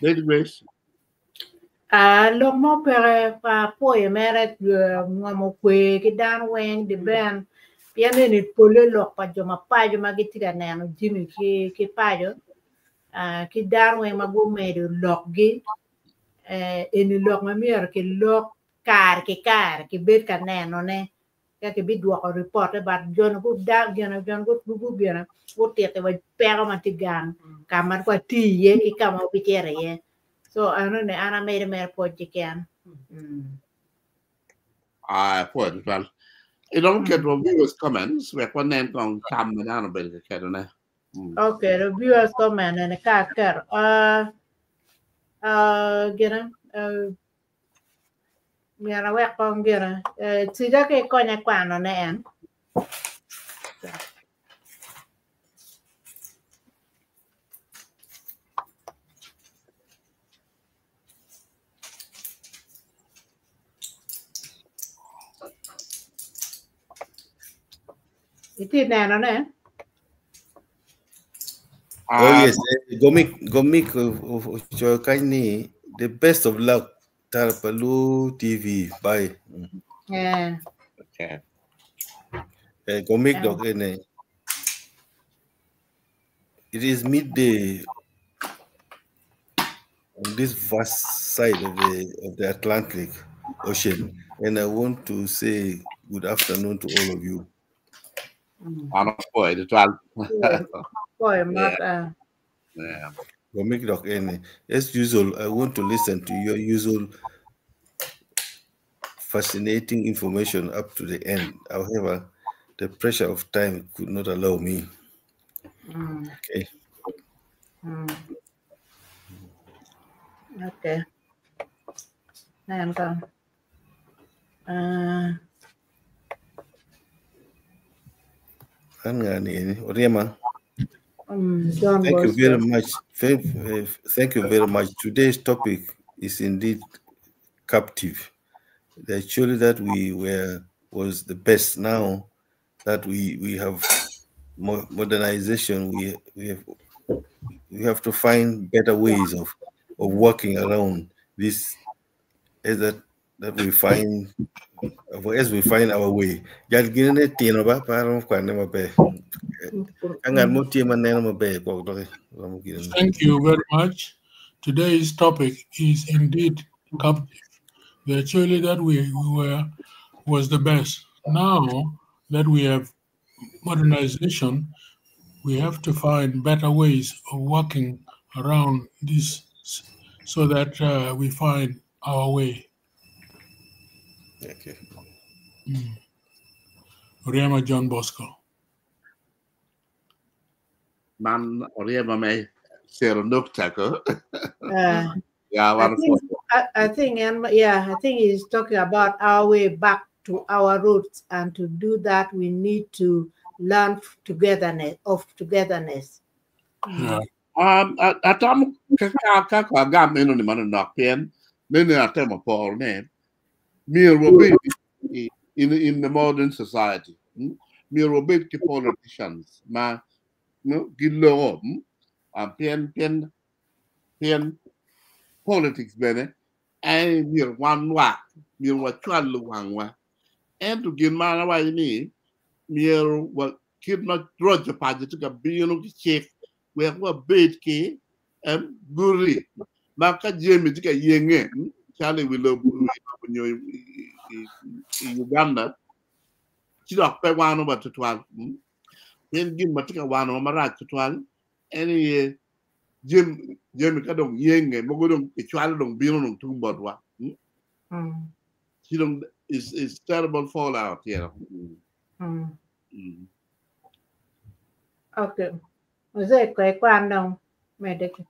Lady Grace. Lok mo peke apwoyo mere ngomo kwe ki dano weng di ben pien eni pole lok pa jo ma paco ma gitye ka neno jami ki paco ki dano weng ma gumedo lokgi eni lok ma myero ki lok kare ki kare kibed ka nenone ka kibidwoko ripotte but joni gubino gutito wa peko ma tye gang ka ma watye iye ki ka ma wabicito iye so enoni an amedo mere pwoc keken. Ah, pwoc tutwal. Iromo keto viewers comments wek wanen kong tam ma dano obedo ka ketone. Okay, the viewers comment eni ka aketo gine myero awek kong gine tica ki ikonya kwanone en. Itye nenone? Oh yes, gomik gomik ocoyo kany ni the best of luck Tara pa Luo TV. Bye. Yeah. Okay. Gomik dok ene. It is midday on this vast side of the Atlantic Ocean, and I want to say good afternoon to all of you. An apwoyo tutwal. Apwoyo mot. Yeah. Gomik dok ene. As usual, I want to listen to your usual fascinating information up to the end. However, the pressure of time could not allow me. Okay. Okay. Nen kong. An ngani eni Oriema. John Thank you Bosco. very much. Thank you very much. Today's topic is indeed captive. The actually that we were was the best. Now that we have modernization, we have to find better ways of working around this, is that we find as we find our way. Jal gine tino ba paro kwane maber. Ka ng'at motiyo maneno maber kok doki romo gine. Thank you very much. Today's topic is indeed captive. The actually that we were was the best. Now that we have modernization, we have to find better ways of working around this so that we find our way. Okay. Oriema John Bosco. Man Oriema me sero nukta ko. Yeah, I think he's talking about our way back to our roots, and to do that we need to learn togetherness of togetherness. Yeah. Atamo ka ka ka gam eno ni mano nok pien nene atemo por ne Myero wabed in the modern society. Myero wabed ki politicians ma no giloko pien pien pien politics bene ai myero wan lwak myero wacwal luwangwa ento gin ma an awaco ni myero wa kit ma roco paco tye ka bino ki cik wek wabed ki guti ma ka jami tye ka yenge calo i wi lobo nyo i Uganda ci dok pe wanowa tutwal. Pien gin ma tye ka wanowa marac tutwal en aye jami ka dong yenge mogo dong kicwalo dong bino dong tung botwa. Ci dong is terrible fallout. Okay. Mzee kwe kwan dong mede ki.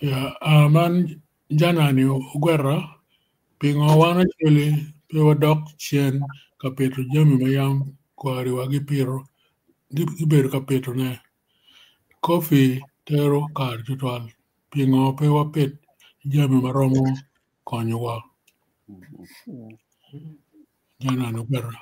Yeah, man janani ogwera pingo wan Acholi pe wadok cen ka pito jami ma yam kwariwa gipito gibedo ka pitone. Coffee tero kare tutwal pingo pe wapit jami ma romo konyowa. Janani ogwera.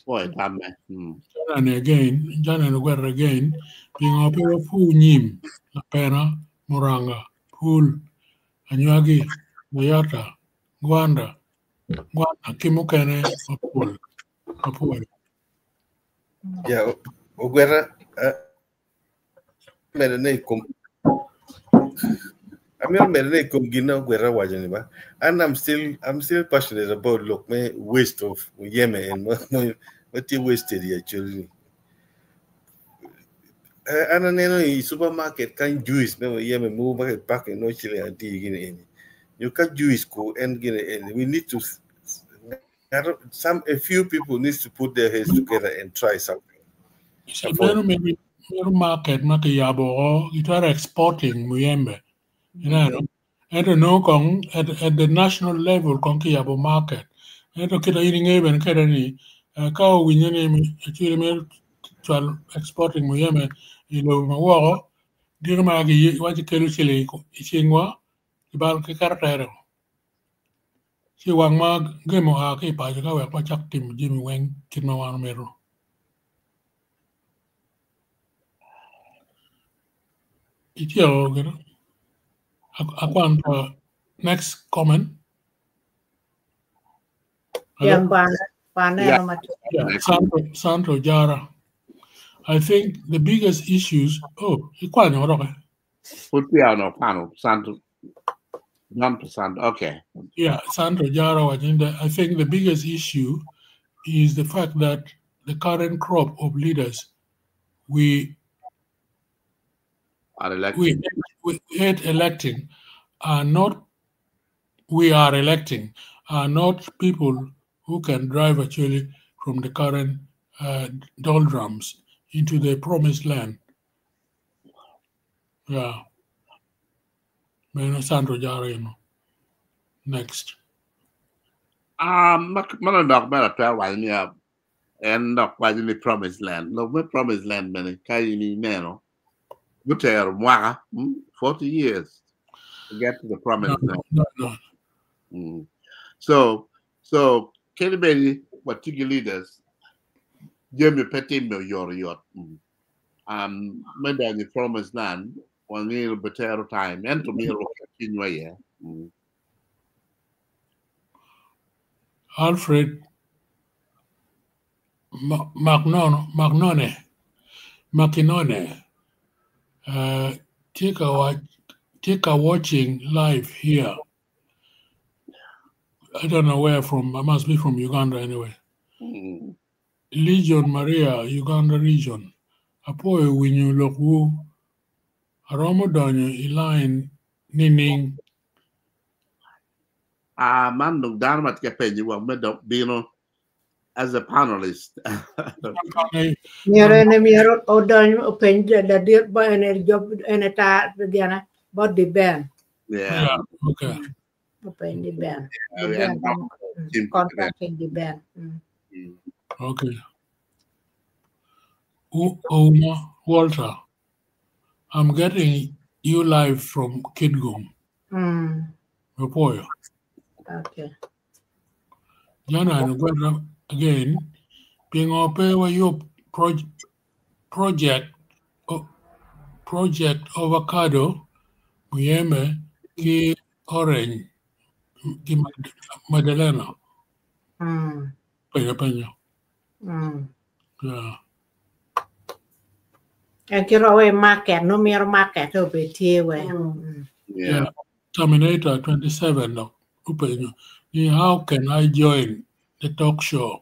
Boy, tamme. Janani again, janani ogwera again, pingo pe wapur nyim lapena, muranga, pul, anywagi, mayata, gwanda, gwana ki mukene mapol. Mapol. Yeah, ogwera medo ne i kom amito medo ne i kom gin na ogwera waco ni ba and I'm still passionate about lok me waste of muyeme en ma tye wasted i Acholi ni. An aneno i supermarket kany juice me muyeme mogo ma kipako no ciling adi gini eni. Nyo ka juice ku en gini eni we need to some a few people needs to put their heads together and try something. So meno meno market ma kiyabo o itwero exporting muyembe. Ineno? Ento no kong at the national level kong kiyabo market. Ento kita in ing'eyo bene kede ni ka owinyo ni Acholi mito cwalo exporting muyembe i lobo ma woko diki ma giwaco kelo ciling i cingwa kibalo kiketo tere. Ci wang ma gemo oa ki i paco ka wek wacak timo jami weng kit ma wan omito. Ityeko gino? Akwan pa next comment. Yeah, kwan kwan neno matek. Yeah, Santo Jara. I think the biggest issues, oh, ikwanyo roke. Put piano kwano Santo Not Santo. Okay. Yeah, Santo Jara Wajinda. I think the biggest issue is the fact that the current crop of leaders we Are electing. we hate electing are not we are electing are not people who can drive actually from the current doldrums into the promised land. Yeah. Meno Sandro Jara, you know. Next. Mana dok bene atwero waco ni en dok waco ni promised land. Lok me promised land bene ka in ineno gutero mwaka 40 years to get to the promised land. No. So kadi bedi watye ki leaders jami pe timme oyotoyot. Me donyo i promised land wangeyo betero time ento myero waket cwinywa iye. Alfred Makinone, Tika watching live here. I don't know where from. I must be from Uganda anyway. Legion Maria, Uganda region. Apoyo winyo lokwu. Aromo donyo i line nining. Man dong dano ma tye ka penyo wa me dok bino as a panelist. Myero ene myero odony openy ladit bo ene job ene ta gena bot di Ben. Yeah. Yeah, okay. Openy di Ben. Yeah, Di Ben and Tim contacting di Ben. Okay. Ouma Walter, I'm getting you live from Kitgum. Apoyo. Okay. Jana Gwera again, pingo pe wayub project avocado, muyembe ki orange ki Madalena. Penyo penyo. Yeah. En ki rowe market, no miro market obed tye we. Yeah. Terminator 27 no. Upenyo. Ni how can I join the talk show?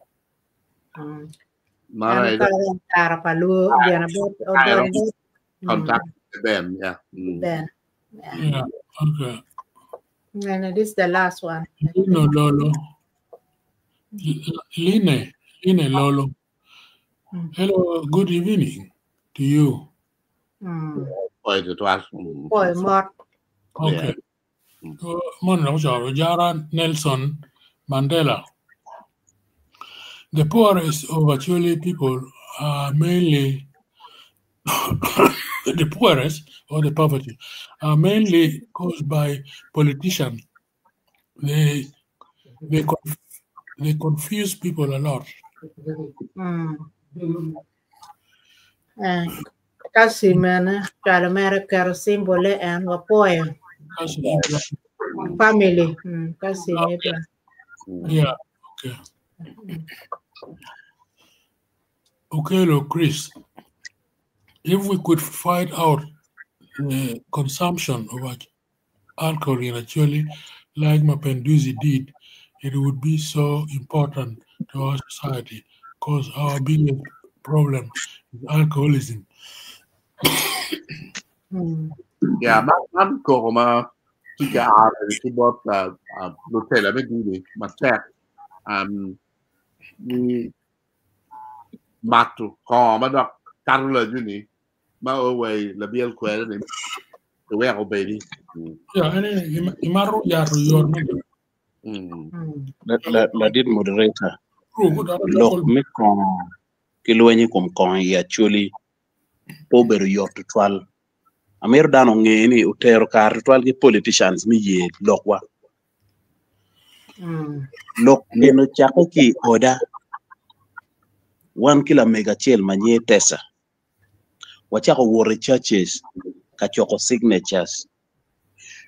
Mara En kare tara pa luo gena bot I odon don't bot contact Ben. Yeah. Ben. Yeah. Yeah. Okay. And this is the last one. Lino Lolo. Line. Line Lolo. Hello, good evening to you. Poi to us. Boy, mot. Okay. Mon Jara Nelson Mandela. The poorest of Acholi people are mainly the poorest or the poverty are mainly caused by politicians. They confuse people a lot. Kasi mene, cwalo mere kero simbole en wapoyo. Family. Kasi okay. Yeah. Okay. Okay, look, Chris. If we could fight out the consumption of alcohol in Acholi, like Mapenduzi did, it would be so important to our society because our biggest problem is alcoholism. Yeah, man koko ma tika are ki bot lutela me dini matek ni matu ko ma dok kato la juni ma owe la biel kwere ni the way obedi. Yeah, ene imaru yaru yor me. La did moderator. Lok me kon ki lwenyi kom kon i Acholi obedo yot tutwal. Amiro dano ng'e ni otero kar tutwal gi politicians mi yie lokwa. Lok geno chako ki oda. Wan kila mega achiel manyie tesa. Wachako wuotho e churches ka choko signatures.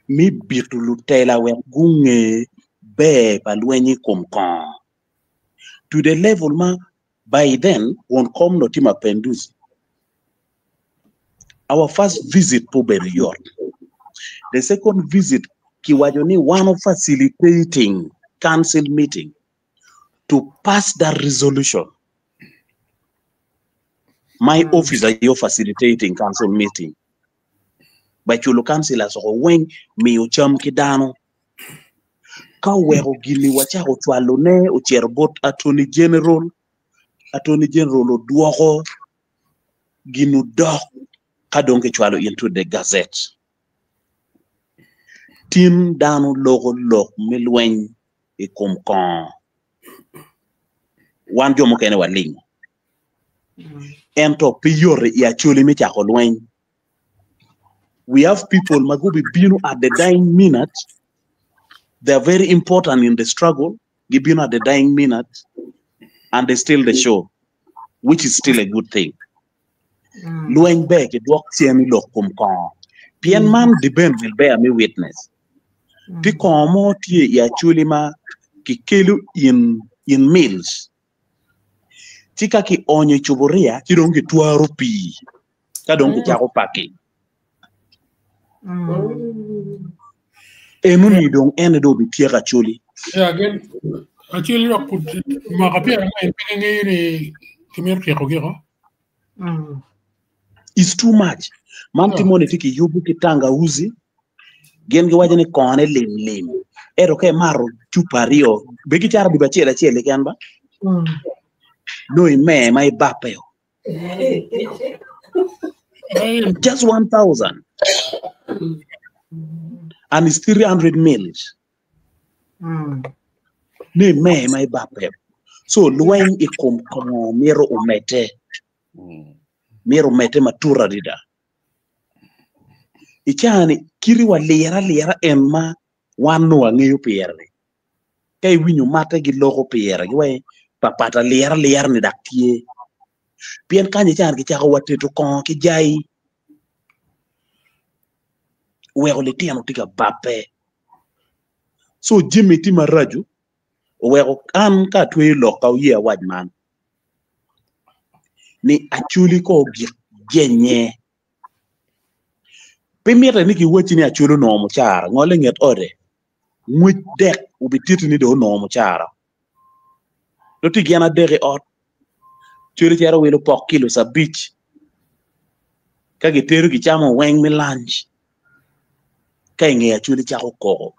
Mi bitu lutela wek gung'e ber pa lweny i kom kong'o. To the level ma by then won kom no timo Mapenduzi. Our first visit po bedo yot. The second visit kiwacho ni one of facilitating council meeting to pass that resolution. My office are you facilitating council meeting. By chulo councillors oko weng miyo cham ki dano. Ka oweko gini wachako chwalo ne ocero bot Attorney General. Attorney General odwoko gino dok ka dong kichwalo into the gazette. Tim dano loko lok me lweny i kom kong'o. Wan jo mukene waling. Ento pi yore i Acholi me chako lweny. We have people ma gubi bino at the dying minute. They are very important in the struggle. Gibino at the dying minute and they steal the show, which is still a good thing. Lweny ber kidwok cien i lok kom kong'o. Pien man Deben will bear me witness. Ti kong'o mo tye i Acholi ma kikelo in mills. Ci ka kionyo i cuburia ci dong kitwaro pii ka dong kichako packing. Eno ni dong ene dong obityeko Acholi. Yeah, again, Acholi dok mwaka pyera ang'wen pe ging'eyo ni gimito tyeko giko. It's too much. Man timo ni tye kiyubo ki tangauzi, gin giwaco ni kong'one lim lim. Ento ka imato cupa aryo, be gicaro dubu acel acel keken ba? No ime ma ibape. Just 1,000. And it's 300 mils. Ni me ma ibape. So lweny i kom kong'o miro omete. Miro omete matur adada. I cani kiri wa lira lira en ma wan no wang'eyo piere. Ka iwinyo matte giloko pire, giwaci papat alyera alyera ni dak tye. Pien kany ican kicako wa teto kongo ki jai, oweko litino tye ka babbe. So jami tye maraco oweko an ka atweyo lok ka wuye awac man ni Acholi ko ogik jenye. Pe mitte ni kiwacci ni Acholi onongo mucara, ngol i nget ode, ngwec dek obititti ni dong onongo mucara. Nongo tye gin adek i ot, Acholi cito wilo pok kilo abic, ka gitedo gicamo weng me lunch, ka i nge Acholi cako koko.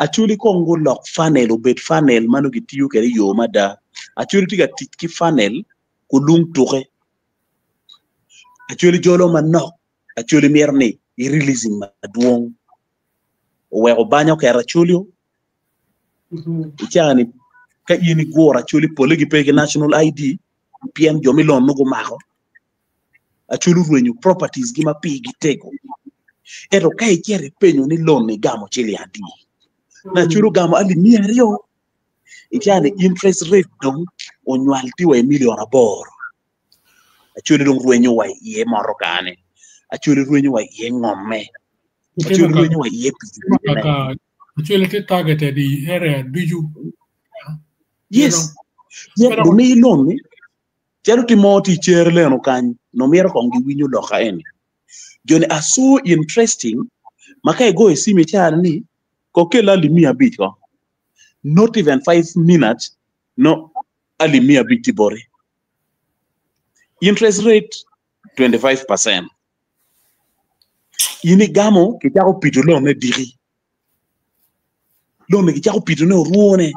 Acholi kong gulok funnel obed funnel ma nongo gitiyo kwede i yo mada. Acholi tye ka tic ki funnel kulung tuke. Acholi jolo manok, Acholi mito ni i releasing madwong oweko banya oketo Acholi o. I caa ni ka in iguro Acholi pole gipe ki national ID pien jo me loan nongo gumako. Acholi orwenyo properties gi ma pigi tego. Ento ka icito ipenyo ni loan igamo ciling adi? Na Acholi ogamo alip 200 i caa ni interest rate dong onywal tye wa i million 8. Acholi dong rwenyo wa iye motokane, Acholi rwenyo wa iye ngomme, Acholi rwenyo wa iye pikipikine. Acholi tye targeted i area ducu. Yes. Pien lumiyi loan ni calo tye mo tye i cere leno kany nongo mito kong giwinyo loka eni. Joni are so interesting ma ka igoyo cim i caa ni ko kel alip 500 ko not even 5 minutes no alip 500 tye boti. Interest rate 25%. In igamo kicako pito loan ne diki. Loan ni kicako pito ne orwone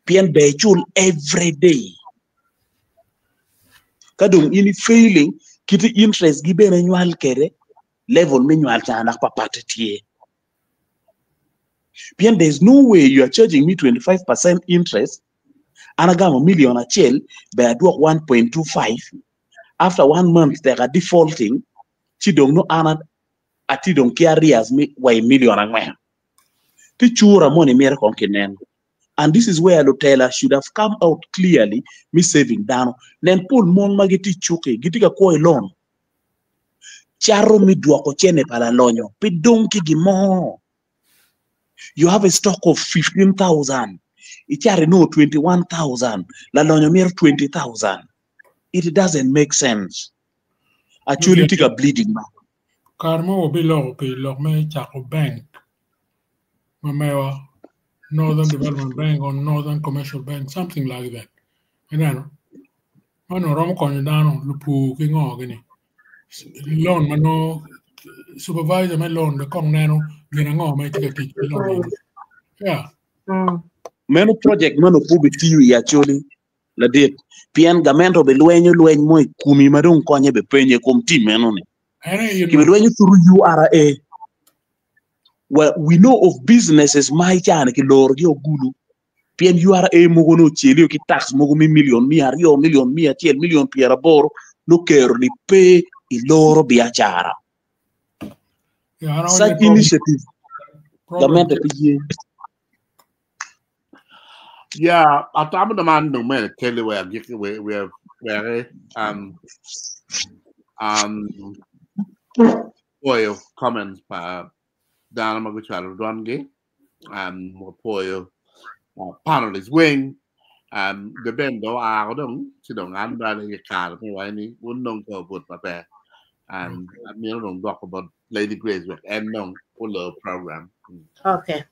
pien ber icul every day. Ka dong in i failing kiti interest gi bene nywal kede level me nywal ca dok papatte tye. Pien there is no way you are charging me 25% interest an agamo 1 million ber adwok 1.25 after one month tek a defaulting ci dong no an atye dong ki arrears mi wa i 4 million. Ti cura moni mito kong kinen. And this is where Lutela should have come out clearly me saving dano. Nen pol mon ma gitye i cuki gitye ka kwo i loan. Cato mi dwoko cene pa lalonyo pe dong ki gin mo. You have a stock of 15,000. Icato inongo 21,000. Lalonyo mito 20,000. It doesn't make sense. Acholi tye ka bleeding ba. Kare mo wabiloko pi lok me cako bank ma mewa Northern Development Bank or Northern Commercial Bank, something like that. Ineno? Mano romo konyo dano lupur ki ngo gini. Loan ma no supervisor me loan be kong neno gin ango ma itye ka tic ki loan eni. Yeah. Meno project meno pe obitiyo i Acholi ladit pien gamento bilwenyo lweny mo i komi ma dong konye be penye i kom tim meno ni. Ene you know. Kibilwenyo through URA. Well, we know of businesses ma i caa ni kilorogi ogulu pien URA mogo nongo ocelio ki tax mogo me 200,000,000, 100,000,000, 80,000,000 nongo kero ni pe iloro biacara. Yeah, an Such awaco ni problem, initiative problem gamente pe ye. Yeah, atamo na man dong mere kele we agiki we we we poyo comments pa dano ma gucwalo dwangi wapoyo panelists weng the ben do ako dong ci dong an bene i kare me wai ni wun dong ko but maber amito dong dwoko bot Lady Grace wek en dong olo program. Okay.